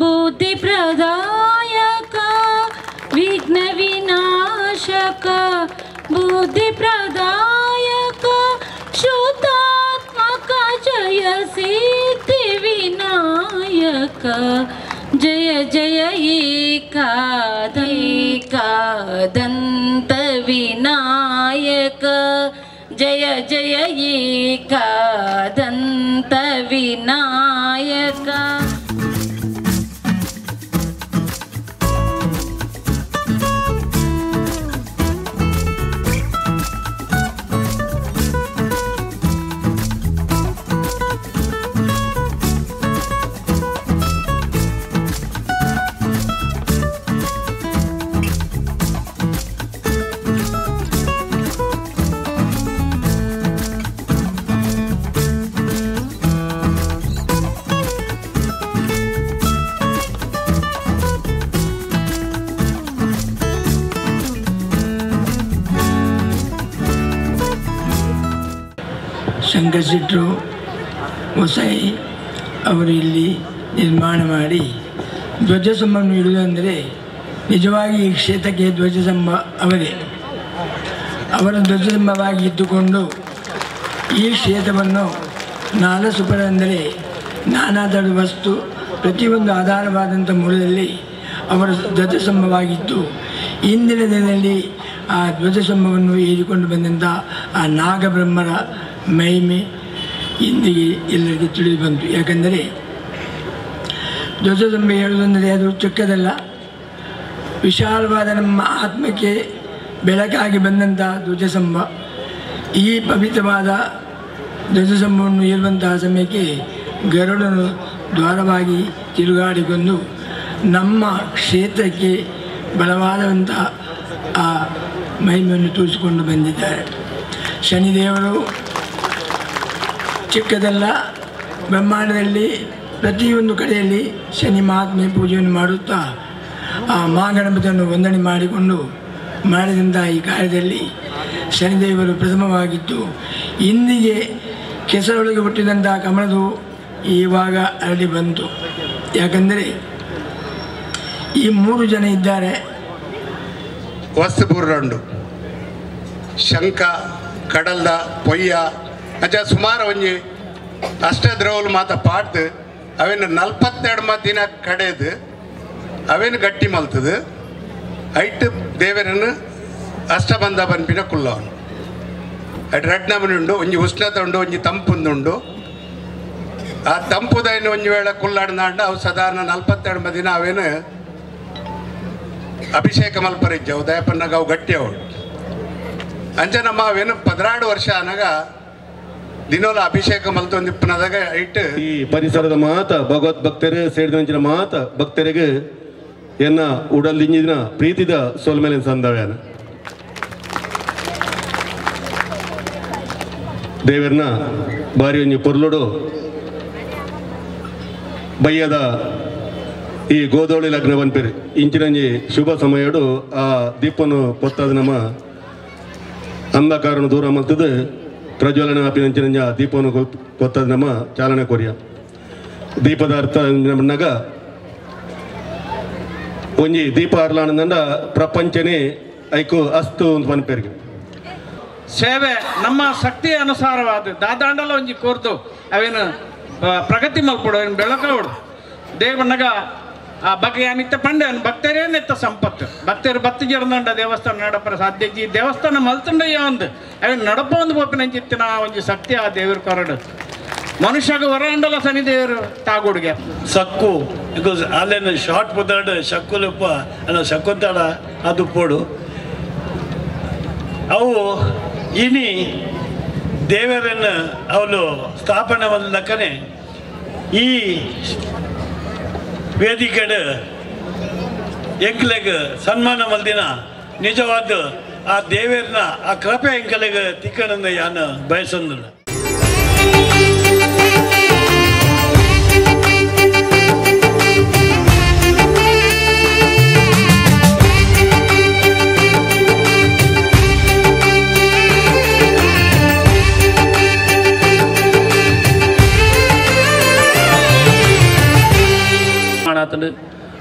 बुद्धि प्रदायक विघ्न विनाशक बुद्धि प्रदायक शुद्धात्मक जय सिद्धि विनायक जय जय एकादंत विनायक जय जय एकादंत विनायक। ಶಂಕರ್ ಶೆಟ್ಟರು ಹೊಸೈ ಅವರು ಇಲ್ಲಿ ನಿರ್ಮಾಣ ಮಾಡಿ ಧ್ವಜಸ್ತಂಭವನ್ನು ಇಡುವುದಂದರೆ ನಿಜವಾಗಿ ಈ ಕ್ಷೇತ್ರಕ್ಕೆ ಧ್ವಜಸ್ತಂಭ ಅವರೇ. ಅವರ ಧ್ವಜಸ್ತಂಭವಾಗಿ ಇದ್ದುಕೊಂಡು ಈ ಕ್ಷೇತ್ರವನ್ನು ನಾಲಸುಪರ ಅಂದರೆ ನಾನಾ ಥರದ ವಸ್ತು ಪ್ರತಿಯೊಂದು ಆಧಾರವಾದಂಥ ಮೂಲದಲ್ಲಿ ಅವರ ಧ್ವಜಸ್ತಂಭವಾಗಿತ್ತು. ಇಂದಿನ ದಿನದಲ್ಲಿ ಆ ಧ್ವಜಸ್ತಂಭವನ್ನು ಏರಿಕೊಂಡು ಬಂದಂಥ ಆ ನಾಗಬ್ರಹ್ಮರ ಮಹಿಮೆ ಇಂದಿಗೆ ಎಲ್ಲರಿಗೂ ತಿಳಿದು ಬಂತು. ಯಾಕೆಂದರೆ ಧ್ವಜಸ್ತಂಭ ಹೇಳುವುದಂದರೆ ಅದು ಚಿಕ್ಕದಲ್ಲ, ವಿಶಾಲವಾದ ನಮ್ಮ ಆತ್ಮಕ್ಕೆ ಬೆಳಕಾಗಿ ಬಂದಂಥ ಧ್ವಜಸ್ತಂಭ. ಈ ಪವಿತ್ರವಾದ ಧ್ವಜಸ್ತಂಭವನ್ನು ಏರುವಂತಹ ಸಮಯಕ್ಕೆ ಗರುಡನು ದ್ವಾರವಾಗಿ ತಿರುಗಾಡಿಕೊಂಡು ನಮ್ಮ ಕ್ಷೇತ್ರಕ್ಕೆ ಬಲವಾದಂಥ ಆ ಮಹಿಮೆಯನ್ನು ತೋರಿಸಿಕೊಂಡು ಬಂದಿದ್ದಾರೆ. ಶನಿದೇವರು ಚಿಕ್ಕದಲ್ಲ, ಬ್ರಹ್ಮಾಂಡದಲ್ಲಿ ಪ್ರತಿಯೊಂದು ಕಡೆಯಲ್ಲಿ ಶನಿ ಮಹಾತ್ಮೆ ಪೂಜೆಯನ್ನು ಮಾಡುತ್ತಾ ಆ ಮಹಾಗಣಪತಿಯನ್ನು ವಂದನೆ ಮಾಡಿಕೊಂಡು ಮಾಡಿದಂಥ ಈ ಕಾರ್ಯದಲ್ಲಿ ಶನಿದೇವರು ಪ್ರಥಮವಾಗಿದ್ದು, ಇಂದಿಗೆ ಕೆಸರೊಳಗೆ ಹುಟ್ಟಿದಂಥ ಕಮಲದು ಇವಾಗ ಅರಳಿ ಬಂತು. ಯಾಕಂದರೆ ಈ ಮೂರು ಜನ ಇದ್ದಾರೆ. ವಸ್ತುಪೂರ್ಣಂಡು ಶಂಖ ಕಡಲ್ದ ಪೊಯ್ಯ ಅಂಚ ಸುಮಾರು ಒಂಜಿ ಅಷ್ಟೇ ದ್ರವಲು ಮಾತ ಪಾಡ್ದು ಅವೇನು 42 ದಿನ ಕಡೆದು ಅವೇನು ಗಟ್ಟಿ ಮಲ್ತದು ಐಟ್ ದೇವರನ್ನು ಅಷ್ಟಬಂಧ ಬನ್ಪಿನ ಕುಲ್ಲವನು. ಐಟ್ ರಡ್ನಮನಿ ಉಂಡು, ಒಂಜಿ ಉಷ್ಣತೆ ಉಂಡು, ಒಂಜಿ ತಂಪುಂದುಂಡು. ಆ ತಂಪುದೈನು ಒಂಜಿ ವೇಳೆ ಕುಲ್ಲಾಡ್ನಾಂಡ ಅವು ಸಾಧಾರಣ 42 ದಿನ ಅವೇನು ಅಭಿಷೇಕ ಮಲ್ಪರಿಜ್ಜವು ದಯಪನ್ನಾಗ ಅವು ಗಟ್ಟಿ ಅವು. ಅಂಚೆ ನಮ್ಮ ಅವೇನು 12 ವರ್ಷ ಅನಾಗ ದಿನೋಲ ಅಭಿಷೇಕ ಮಲ್ತೊಂದಿಪ್ಪನದಾಗ ಇಟ್ಟು ಈ ಪರಿಸರದ ಮಾತ ಭಗವತ್ ಭಕ್ತರು ಸೇರಿದಂಚಿನ ಮಾತ ಭಕ್ತರಿಗೆ ಎನ್ನ ಉಡಲಿಂಜಿನ ಪ್ರೀತಿದ ಸೋಲ್ಮೇಲೆ ಸಂದವ್ಯಾನ ದೇವರನ್ನ ಬಾರಿ ಒಂಜಿ ಪೊರ್ಲುಡು ಬಯ್ಯದ ಈ ಗೋದೋಳಿ ಲಗ್ನ ಪನ್ಪೇರು ಇಂಚಿನಂಜಿ ಶುಭ ಸಮಯಡು ಆ ದೀಪನು ಪೊತ್ತಾದ ನಮ್ಮ ಅಂಧಕಾರನು ದೂರ ಮಲ್ತದು ಪ್ರಜ್ವಲನ ಆಪಿನಂಚಿನಂಜ ದೀಪವನ್ನು ಕೊತ್ತದ ನಮ್ಮ ಚಾಲನೆ ಕೊರಿಯ ದೀಪದ ಅರ್ಥ ನಗ ಒಂಜಿ ದೀಪ ಅರ್ಲಾನಂದ ಪ್ರಪಂಚನೇ ಐಕು ಅಸ್ತು ಅಂತ ಪನ್ಪೇರಿಗೆ ಸೇವೆ ನಮ್ಮ ಶಕ್ತಿಯ ಅನುಸಾರವಾದ ದಾದಾಂಡಲ ಒಂಜಿ ಕೋರ್ದು ಅವೇನು ಪ್ರಗತಿ ಮಲ್ಪಡು ಏನು ಬೆಳಕವಡು ದೇವಣ್ಣಗ ಆ ಬಗ್ಗೆ ನಿತ್ಯ ಪಂಡೆ ಭಕ್ತರೇನೆತ್ತ ಸಂಪತ್ತು ಭಕ್ತರು ಬತ್ತಿ ಜರ್ದಂಡ ದೇವಸ್ಥಾನ ನಡಪರ ಸಾಧ್ಯ ಈ ದೇವಸ್ಥಾನ ಮಲ್ತಂಡಯ್ಯ ಒಂದು ಅವೇನು ನಡಪ ಒಂದು ಬೋಪಿನಂಚಿತ್ತಿನ ಒಂಜಿ ಶಕ್ತಿ ಆ ದೇವ್ರ ಕೊರಡು ಮನುಷ್ಯಗ ಹೊರಾಂಡಲ ಶನಿ ದೇವರು ತಾಗುಡುಗೆ ಸಕ್ಕು because ಅಲ್ಲೇನು ಶಾರ್ಟ್ ಪುತ್ತಾಡ ಶಕ್ಕುಲಪ್ಪ ಅಲ್ಲ ಶಕ್ಕುತ್ತಾಡ ಅದು ಪೋಡು ಅವು ಇನಿ ದೇವರನ್ನು ಅವನು ಸ್ಥಾಪನೆ ಬಂದಕ್ಕನೆ ಈ ವೇದಿಕೆಡು ಎಂಕ್ಲೆಗ್ ಸನ್ಮಾನ ಮಲ್ದಿನ ನಿಜವಾದ ಆ ದೇವರನ್ನ ಆ ಕೃಪೆ ಎಂಕಲೆಗ್ ತಿಕ್ಕಣಂದ ಯಾನು ಬಯಸಂದಿಲ್ಲ.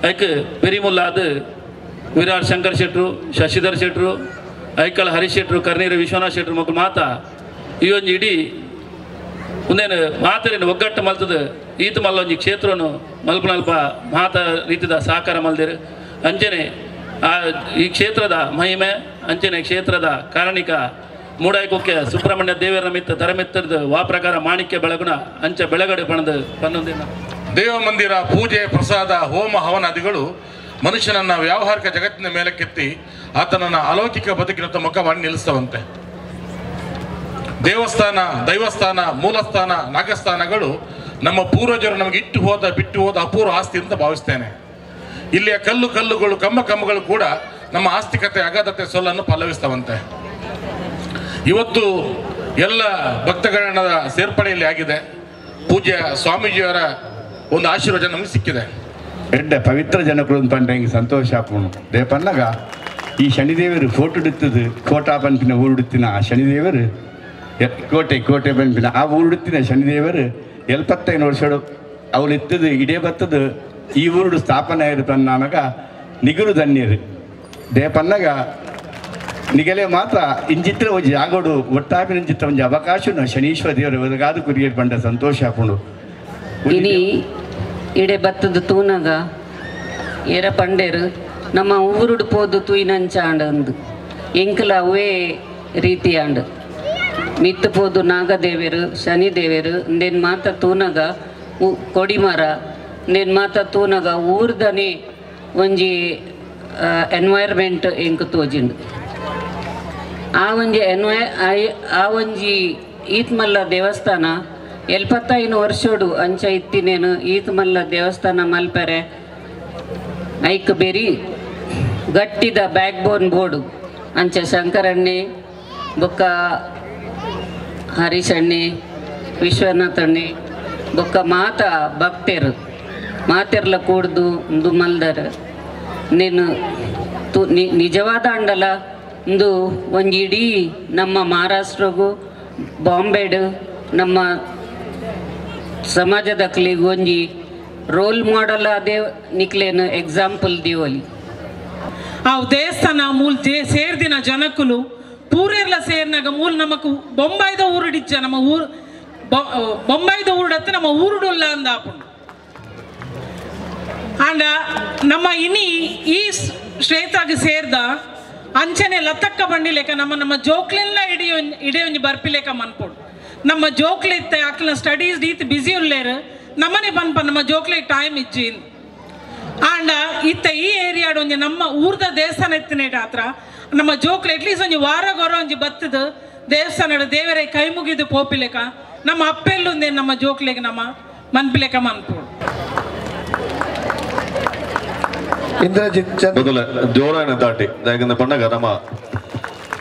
ಐಕ್ ಪೆರಿಮುಲ್ಲಾದ ವಿರಾಟ್ ಶಂಕರ್ ಶೆಟ್ರು, ಶಶಿಧರ್ ಶೆಟ್ರು, ಐಕಲ್ ಹರೀಶ್ ಶೆಟ್ರು, ಕರ್ನೀರು ವಿಶ್ವನಾಥ್ ಶೆಟ್ರು ಮಕ್ಕಳು ಮಾತಾ ಈ ಒಂಜಿ ಇಡೀ ಒಂದೇನು ಮಾತರೇನು ಒಗ್ಗಟ್ಟು ಮಲ್ತದ ಈತ ಮಲ್ಲ ಒಂಜಿ ಕ್ಷೇತ್ರನು ಮಲ್ಪನಲ್ಪ ಮಾತ ರೀತಿದ ಸಹಕಾರ ಮಲ್ದಿರು. ಅಂಚನೆ ಆ ಈ ಕ್ಷೇತ್ರದ ಮಹಿಮೆ ಅಂಚನೆ ಕ್ಷೇತ್ರದ ಕಾರಣಿಕ ಮೂಡಾಯ್ಕೊಕ್ಕೆ ಸುಬ್ರಹ್ಮಣ್ಯ ದೇವರ ಮಿತ್ತ ತರಮಿತ್ತರದ ವಾ ಪ್ರಕಾರ ಮಾಣಿಕ್ಯ ಬೆಳಗುಣ ಅಂಚ ಬೆಳಗಡೆ ಪಣದ ಪನ್ನೊಂದಿನ ದೇವ ಮಂದಿರ ಪೂಜೆ ಪ್ರಸಾದ ಹೋಮ ಹವನಾದಿಗಳು ಮನುಷ್ಯನನ್ನು ವ್ಯಾವಹಾರಿಕ ಜಗತ್ತಿನ ಮೇಲಕ್ಕೆತ್ತಿ ಆತನನ್ನು ಅಲೌಕಿಕ ಬದುಕಿನತ್ತ ಮುಖ ಮಾಡಿ ನಿಲ್ಲಿಸ್ತವಂತೆ. ದೇವಸ್ಥಾನ, ದೈವಸ್ಥಾನ, ಮೂಲಸ್ಥಾನ, ನಾಗಸ್ಥಾನಗಳು ನಮ್ಮ ಪೂರ್ವಜರು ನಮಗೆ ಇಟ್ಟು ಹೋದ ಬಿಟ್ಟು ಹೋದ ಅಪೂರ್ವ ಆಸ್ತಿ ಅಂತ ಭಾವಿಸ್ತೇನೆ. ಇಲ್ಲಿಯ ಕಲ್ಲು ಕಲ್ಲುಗಳು ಕಮ್ಮ ಕಮ್ಮಗಳು ಕೂಡ ನಮ್ಮ ಆಸ್ತಿಕತೆ ಅಗಾಧತೆ ಸೊಲ್ಲನ್ನು ಪಲ್ಲವಿಸ್ತವಂತೆ. ಇವತ್ತು ಎಲ್ಲ ಭಕ್ತಗಣದ ಸೇರ್ಪಡೆಯಲ್ಲಿ ಆಗಿದೆ. ಪೂಜ್ಯ ಸ್ವಾಮೀಜಿಯವರ ಒಂದು ಆಶೀರ್ವಾದ ನಮಗೆ ಸಿಕ್ಕಿದೆ. ಎಡ್ಡೆ ಪವಿತ್ರ ಜನಕರು ಪಂಡ ಹಿಂಗೆ ಸಂತೋಷ ಆಪುಣು ದೇಪನ್ನಾಗ ಈ ಶನಿದೇವರು ಫೋಟುಡುತ್ತದು ಕೋಟಾ ಪನ್ಪಿನ ಊರುಡುತ್ತಿನ ಆ ಶನಿದೇವರು ಕೋಟೆ ಕೋಟೆ ಪನ್ಪಿನ ಆ ಊರುಡುತ್ತಿನ ಶನಿದೇವರು 75 ವರ್ಷಡು ಅವಳು ಇತ್ತದು ಇಡೇ ಬತ್ತದು ಈ ಊರುಡು ಸ್ಥಾಪನೆ ಆಯಿರ್ಪನ್ನಾಗ ನಿಗುರು ಧನ್ಯರು ದೇಪನ್ನಾಗ ನಿಗಲೇ ಮಾತ್ರ ಇಂಚಿತ್ರ ಒಂಜಿ ಜಾಗೋಡು ಒಟ್ಟಾಪಿನ ಇಂಚಿತ್ರ ಒಂಜಿ ಅವಕಾಶನು ಶನೀಶ್ವರ ದೇವರು ಒದಗಾದು ಕುರಿಯರ್ ಪಂಡ ಸಂತೋಷ ಆಪುಂಡು. ಇನಿ ಇಡೆ ಬತ್ತದ ತೂನಗ ಏರ ಪಂಡೇರು ನಮ್ಮ ಊರುಡು ಪೋದು ತೂಯಿನಂಚಾಂಡ ಅಂದು ಎಂಕಲ ಅವೇ ರೀತಿಯಾಂಡು ಮಿತ್ತು ಪೋದು ನಾಗದೇವರು ಶನಿದೇವರು ಇಂದೇನು ಮಾತ್ರ ತೂನಗ ಕೊಡಿಮರ ನೇನು ಮಾತ ತೂನಗ ಊರ್ದನೆ ಒಂಜಿ ಎನ್ವೈರ್ಮೆಂಟ್ ಎಂಕ್ ತೋಜಿಂಡು ಆ ಒಂಜಿ ಆ ಒಂಜಿ ಈತ್ಮಲ್ಲ ದೇವಸ್ಥಾನ 75 ವರ್ಷೋಡು ಅಂಚ ಇತ್ತಿನೇನು ಈತ್ಮಲ್ಲ ದೇವಸ್ಥಾನ ಮಲ್ಪೆರೆ ಐಕ್ ಬೆರಿ ಗಟ್ಟಿದ ಬ್ಯಾಕ್ ಬೋನ್ ಬೋರ್ಡು ಅಂಚ ಶಂಕರಣ್ಣೆ ಬೊಕ್ಕ ಹರೀಶಣ್ಣೆ ವಿಶ್ವನಾಥಣ್ಣೆ ಬೊಕ್ಕ ಮಾತ ಭಕ್ತರು ಮಾತೆರ್ಲ ಕೂಡ್ದು ಉಂದು ಮಲ್ದರ್ ನೀನು ತು ನಿಜವಾದ ಅಂಡಲ ಇಂದು ಒಂಜಿ ಇಡೀ ನಮ್ಮ ಮಹಾರಾಷ್ಟ್ರಗೂ ಬಾಂಬೆಡು ನಮ್ಮ ಸಮಾಜದಕ್ಲಿಗೆ ಒಂಜಿ ರೋಲ್ ಮಾಡೆಲ್ ಅದೇ ನಿಕ್ಲೇನು ಎಕ್ಸಾಂಪಲ್ ದಿವೋಲಿ. ಆ ದೇವಸ್ಥಾನ ಮೂಲ ಸೇರ್ದಿನ ಜನಕ್ಕುಲು ಪೂರೆರ್ಲ ಸೇರ್ನಾಗ ಮೂಲ ನಮಕ್ ಬೊಂಬಾಯ್ದ ಊರುಡಿಚ್ಚ ನಮ್ಮ ಊರು ಬೊಂಬಾಯ್ದ ಊರುಡತ್ತೆ ನಮ್ಮ ಊರುಡುಲ್ಲ ಅಂದಾಪುಂಡು. ಆಂಡ ನಮ್ಮ ಇನಿ ಈ ಶ್ರೇತಾಗಿ ಸೇರ್ದ ಅಂಚನೆ ಲತಕ್ಕ ಬಂಡಿ ಲೇಕ ನಮ್ಮ ನಮ್ಮ ಜೋಕ್ಲೆಲ್ಲ ಇಡೀ ಒಂಜಿ ಬರ್ಪಿ ಲೇಕ ಮನ್ಪೋಡು. ನಮ್ಮ ಜೋಕ್ಲೆ ಇತ್ತೆ ಅಕ್ಲ ಸ್ಟಡೀಸ್ ಈತ್ ಬ್ಯುಸಿ ಉಲ್ಲೇರು ನಮ್ಮನೆ ಪನ್ಪ ನಮ್ಮ ಜೋಕ್ಲೆ ಟೈಮ್ ಇಜ್ಜಿ. ಆಂಡ ಇತ್ತ ಈ ಏರಿಯಾಡು ಒಂಜಿ ನಮ್ಮ ಊರ್ದ ದೇವಸ್ಥಾನ ಇತ್ತಿನೇಟ ಆತ್ರ ನಮ್ಮ ಜೋಕ್ಲೆ ಅಟ್ಲೀಸ್ಟ್ ಒಂಜಿ ವಾರ ಗೊರ ಒಂಜಿ ಬತ್ತದ ದೇವಸ್ಥಾನ ದೇವರೇ ಕೈ ಮುಗಿದು ಪೋಪಿಲೇಕ ನಮ್ಮ ಅಪ್ಪೆಲ್ಲುಂದೆ ನಮ್ಮ ಜೋಕ್ಲೆಗೆ ನಮ್ಮ ಮನ್ಪಿಲೇಕ ಮನ್ಪೋಡು. ಇಂದ್ರಜಿತ್ ಮೊದಲ ಜೋರಾಯಣ ದಾಟಿ ದಾಯಕಂದ ಪಂಡಗ ನಮ್ಮ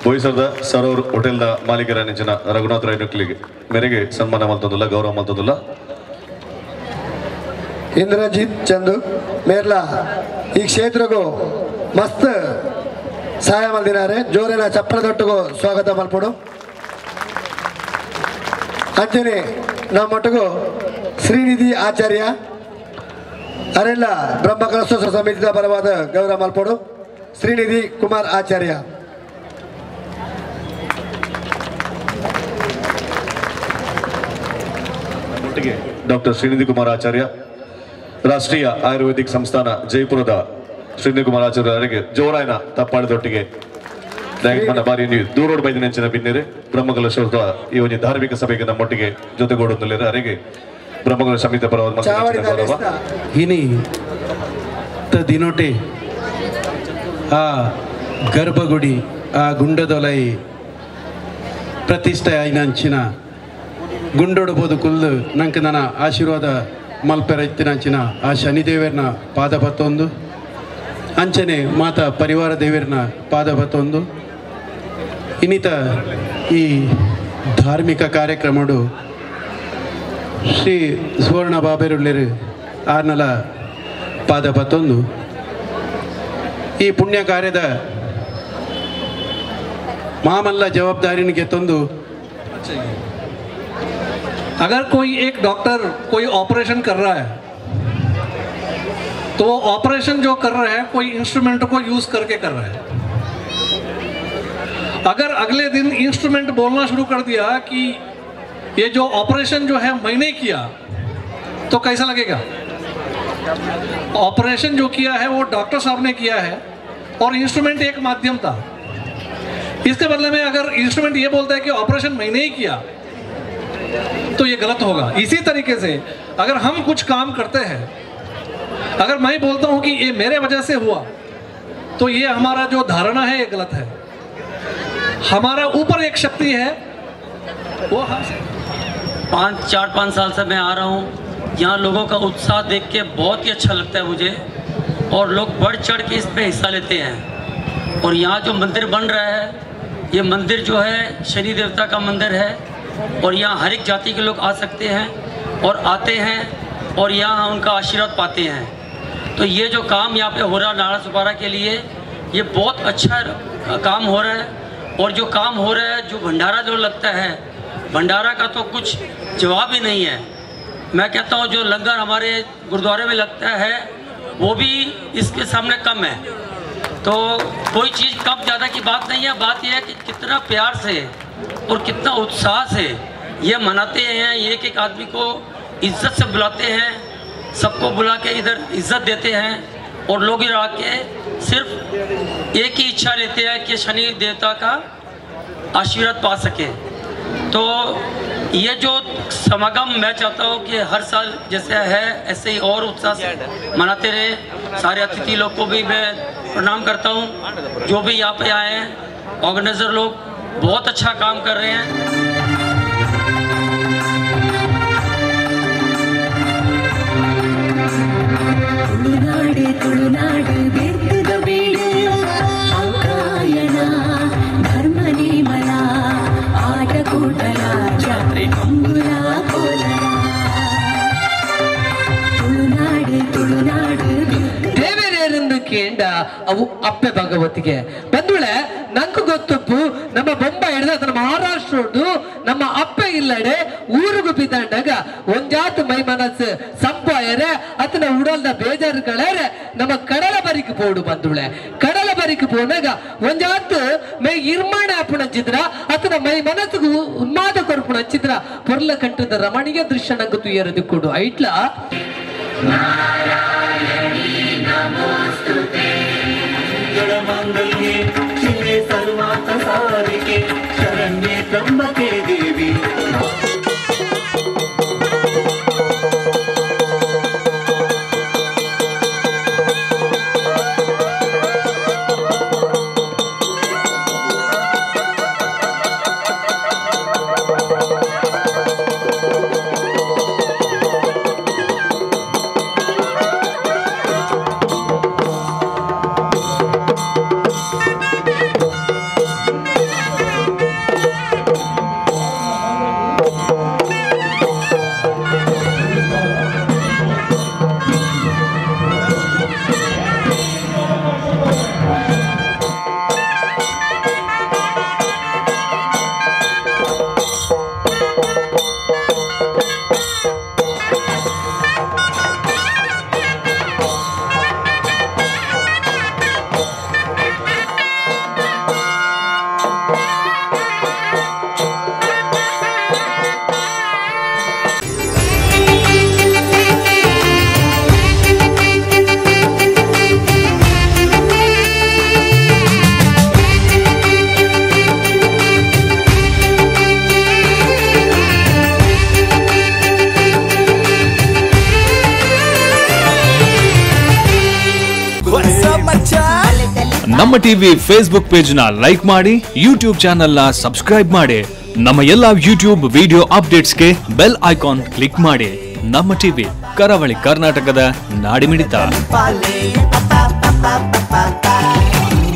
ಬೋಯಿಸರ್ದ ಸರೋವರ್ ಹೋಟೆಲ್ದ ಮಾಲೀಕರ ನೆಂಚಿನ ರಘುನಾಥ ರಾಯ್ ನಕ್ಲಿಗೆ ಮೇರೆಗೆ ಸನ್ಮಾನ ಮಲ್ತೊಂದುಲ್ಲ ಗೌರವ ಮಲ್ತೊಂದುಲ್ಲ. ಇಂದ್ರಜಿತ್ ಚಂದು ಮೇರ್ಲಾ ಈ ಕ್ಷೇತ್ರಗೂ ಮಸ್ತ್ ಸಹಾಯ ಮಲ್ದಿನಾರೆ ಜೋರಿನ ಚಪ್ರದೊಟ್ಟಿಗೂ ಸ್ವಾಗತ ಮಲ್ಪಡು. ಅಂಚನೆ ನಮ್ಮೊಟ್ಟಿಗೂ ಶ್ರೀನಿಧಿ ಆಚಾರ್ಯ ಅರೆಲ್ಲ ಬ್ರಹ್ಮಕಲಶೋತ್ಸವ ಸಮಿತಿಯ ಪರವಾದ ಗೌರವ ಮಲ್ಪಡು. ಶ್ರೀನಿಧಿ ಕುಮಾರ್ ಆಚಾರ್ಯ. ಡಾಕ್ಟರ್ ಶ್ರೀನಿಧಿ ಕುಮಾರ್ ಆಚಾರ್ಯ, ರಾಷ್ಟ್ರೀಯ ಆಯುರ್ವೇದಿಕ್ ಸಂಸ್ಥಾನ ಜೈಪುರದ ಶ್ರೀನಿಧಿ ಕುಮಾರ್ ಆಚಾರ್ಯ ಅವರಿಗೆ ಜೋರಾಯನ ತಪ್ಪಾಡದೊಟ್ಟಿಗೆ ಬಾರಿ ದೂರೋಡ್ ಬೈದಿನ ನೆಂಚಿನ ಬಿನ್ನೇರೆ ಬ್ರಹ್ಮಕಲಶೋತ್ಸವ ಈ ಒಂದು ಧಾರ್ಮಿಕ ಸಭೆಗೆ ನಮ್ಮೊಟ್ಟಿಗೆ ಜೊತೆಗೂಡುತ್ತಲೇ ಅವರಿಗೆ ಬ್ರಹ್ಮಕಲಶ ಸಮಿತಿ ಪರವಾದ ಗೌರವ. ಇನಿ ತ ದಿನೋಟೆ ಆ ಗರ್ಭಗುಡಿ ಆ ಗುಂಡದೊಲೈ ಪ್ರತಿಷ್ಠೆ ಆಯ್ನಂಚಿನ ಗುಂಡೊಡಬೋದು ಕುಲ್ದು ನಂಗೆ ನನ್ನ ಆಶೀರ್ವಾದ ಮಲ್ಪೆರ ಇತ್ತಿನಂಚಿನ ಆ ಶನಿದೇವರನ ಪಾದ ಪತ್ತೊಂದು ಅಂಚನೆ ಮಾತಾ ಪರಿವಾರ ದೇವರನ ಪಾದ ಪತ್ತೊಂದು ಇನ್ನಿತ ಈ ಧಾರ್ಮಿಕ ಕಾರ್ಯಕ್ರಮಡು ಶ್ರೀ ಸುವರ್ಣ ಬಾಬೇರುಳ್ಳಿರು ಆರ್ನಲ ಪಾದ ಪತ್ತೊಂದು ಈ ಪುಣ್ಯ ಕಾರ್ಯದ ಮಾಮಲ್ಲ ಜವಾಬ್ದಾರಿನಿಗೆ ತಂದು. अगर कोई एक डॉक्टर कोई ऑपरेशन कर रहा है तो वो ऑपरेशन जो कर रहे हैं कोई इंस्ट्रूमेंट को यूज़ करके कर रहे हैं। अगर अगले दिन इंस्ट्रूमेंट बोलना शुरू कर दिया कि ये जो ऑपरेशन जो है मैंने किया, तो कैसा लगेगा? ऑपरेशन जो किया है वो डॉक्टर साहब ने किया है और इंस्ट्रूमेंट एक माध्यम था। इसके बदले में अगर इंस्ट्रूमेंट ये बोलता है कि ऑपरेशन मैंने ही किया, तो ये गलत होगा। इसी तरीके से अगर हम कुछ काम करते हैं, अगर मैं बोलता हूँ कि ये मेरे वजह से हुआ, तो ये हमारा जो धारणा है ये गलत है। हमारा ऊपर एक शक्ति है, वो हमसे 4-5 साल से मैं आ रहा हूँ। यहाँ लोगों का उत्साह देख के बहुत ही अच्छा लगता है मुझे, और लोग बढ़ चढ़ के इसमें हिस्सा लेते हैं। और यहाँ जो मंदिर बन रहा है, ये मंदिर जो है शनि देवता का मंदिर है, और यहाँ हर एक जाति के लोग आ सकते हैं और आते हैं और यहाँ उनका आशीर्वाद पाते हैं। तो ये जो काम यहाँ पे हो रहा है नाला सुपारा के लिए, ये बहुत अच्छा काम हो रहा है। और जो काम हो रहा है, जो भंडारा जो लगता है, भंडारा का तो कुछ जवाब ही नहीं है। मैं कहता हूँ जो लंगर हमारे गुरुद्वारे में लगता है वो भी इसके सामने कम है। तो कोई चीज़ कम ज़्यादा की बात नहीं है, बात यह है कि कितना प्यार से और कितना उत्साह से ये मनाते हैं। एक एक आदमी को इज्जत से बुलाते हैं, सबको बुला के इधर इज्जत देते हैं, और लोग इधर आके सिर्फ एक ही इच्छा लेते हैं कि शनि देवता का आशीर्वाद पा सके। तो ये जो समागम मैं चाहता हूँ कि हर साल जैसे है ऐसे ही और उत्साह से मनाते रहे। सारे अतिथि लोग को भी मैं प्रणाम करता हूँ जो भी यहाँ पे आए हैं। ऑर्गेनाइजर लोग बहुत अच्छा काम कर रहे हैं। ತುಳುನಾಡು ತುಳುನಾಡು ಬೆತ್ತದ ಬೀಡು ಅಂಕಾಯಣ ಧರ್ಮ ನೇಮಲ ಆಟ ಕೂಟಲ ಜಾತ್ರೆ ಕಂಬುಲ ಕೋಲಲ ತುಳುನಾಡು ತುಳುನಾಡು ದೇವರೇರೆಂದು ಕೇಂಡ ಅವು ಅಪ್ಪೆ ಭಗವತಿಗೆ ಬಂದುಳೆ ನಂಗೆ ಗೊತ್ತಪ್ಪು ನಮ್ಮ ಬೊಂಬ ಹಿಡಿದ ಅದನ್ನ ಮಹಾರಾಷ್ಟ್ರದ್ದು ನಮ್ಮ ಅಪ್ಪೆ ಇಲ್ಲಡೆ ಊರಿಗೂ ಬಿದ್ದಾಂಡಾಗ ಒಂಜಾತ ಮೈ ಮನಸ್ಸು ಸಂಪಾಯರೆ ಅತನ ಉಡಲ್ದ ಬೇಜಾರುಗಳರೆ ನಮ್ಮ ಕಡಲ ಬರಿக்கு போಡು ಬಂದುಳೆ ಕಡಲ ಬರಿக்கு போನಾಗ ಒಂಜಾತ್ ಮೈ ಇರ್ಮಾಣ ಆಪುಣಂಚಿದ್ರ ಅತನ ಮೈ ಮನಸ್ಸಿಗೆ ಉನ್ಮಾದ ಕೊರ್ಪುಣಂಚಿದ್ರ ಪೊರ್ಲ ಕಂಠದ ರಮಣೀಯ ದೃಶ್ಯ ನಂಗೆ ತುಯರದು ಕೊಡು ಐಟ್ಲ. ಮಂಗಲ್ಯೆ ಶಿವೆ ಸರ್ವಾರ್ಥ ಸಾರಿಕೆ ಶರಣ್ಯೆ ತ್ರಂಬಕೆ ದೇವಿ. ನಮ್ಮ ಟಿವಿ ಫೇಸ್ಬುಕ್ ಪೇಜ್ ನ ಲೈಕ್ ಮಾಡಿ, ಯೂಟ್ಯೂಬ್ ಚಾನೆಲ್ ನ ಸಬ್ಸ್ಕ್ರೈಬ್ ಮಾಡಿ, ನಮ್ಮ ಎಲ್ಲಾ ಯೂಟ್ಯೂಬ್ ವಿಡಿಯೋ ಅಪ್ಡೇಟ್ಸ್ಗೆ ಬೆಲ್ ಐಕಾನ್ ಕ್ಲಿಕ್ ಮಾಡಿ. ನಮ್ಮ ಟಿವಿ ಕರಾವಳಿ ಕರ್ನಾಟಕದ ನಾಡಿಮಿಡಿತ.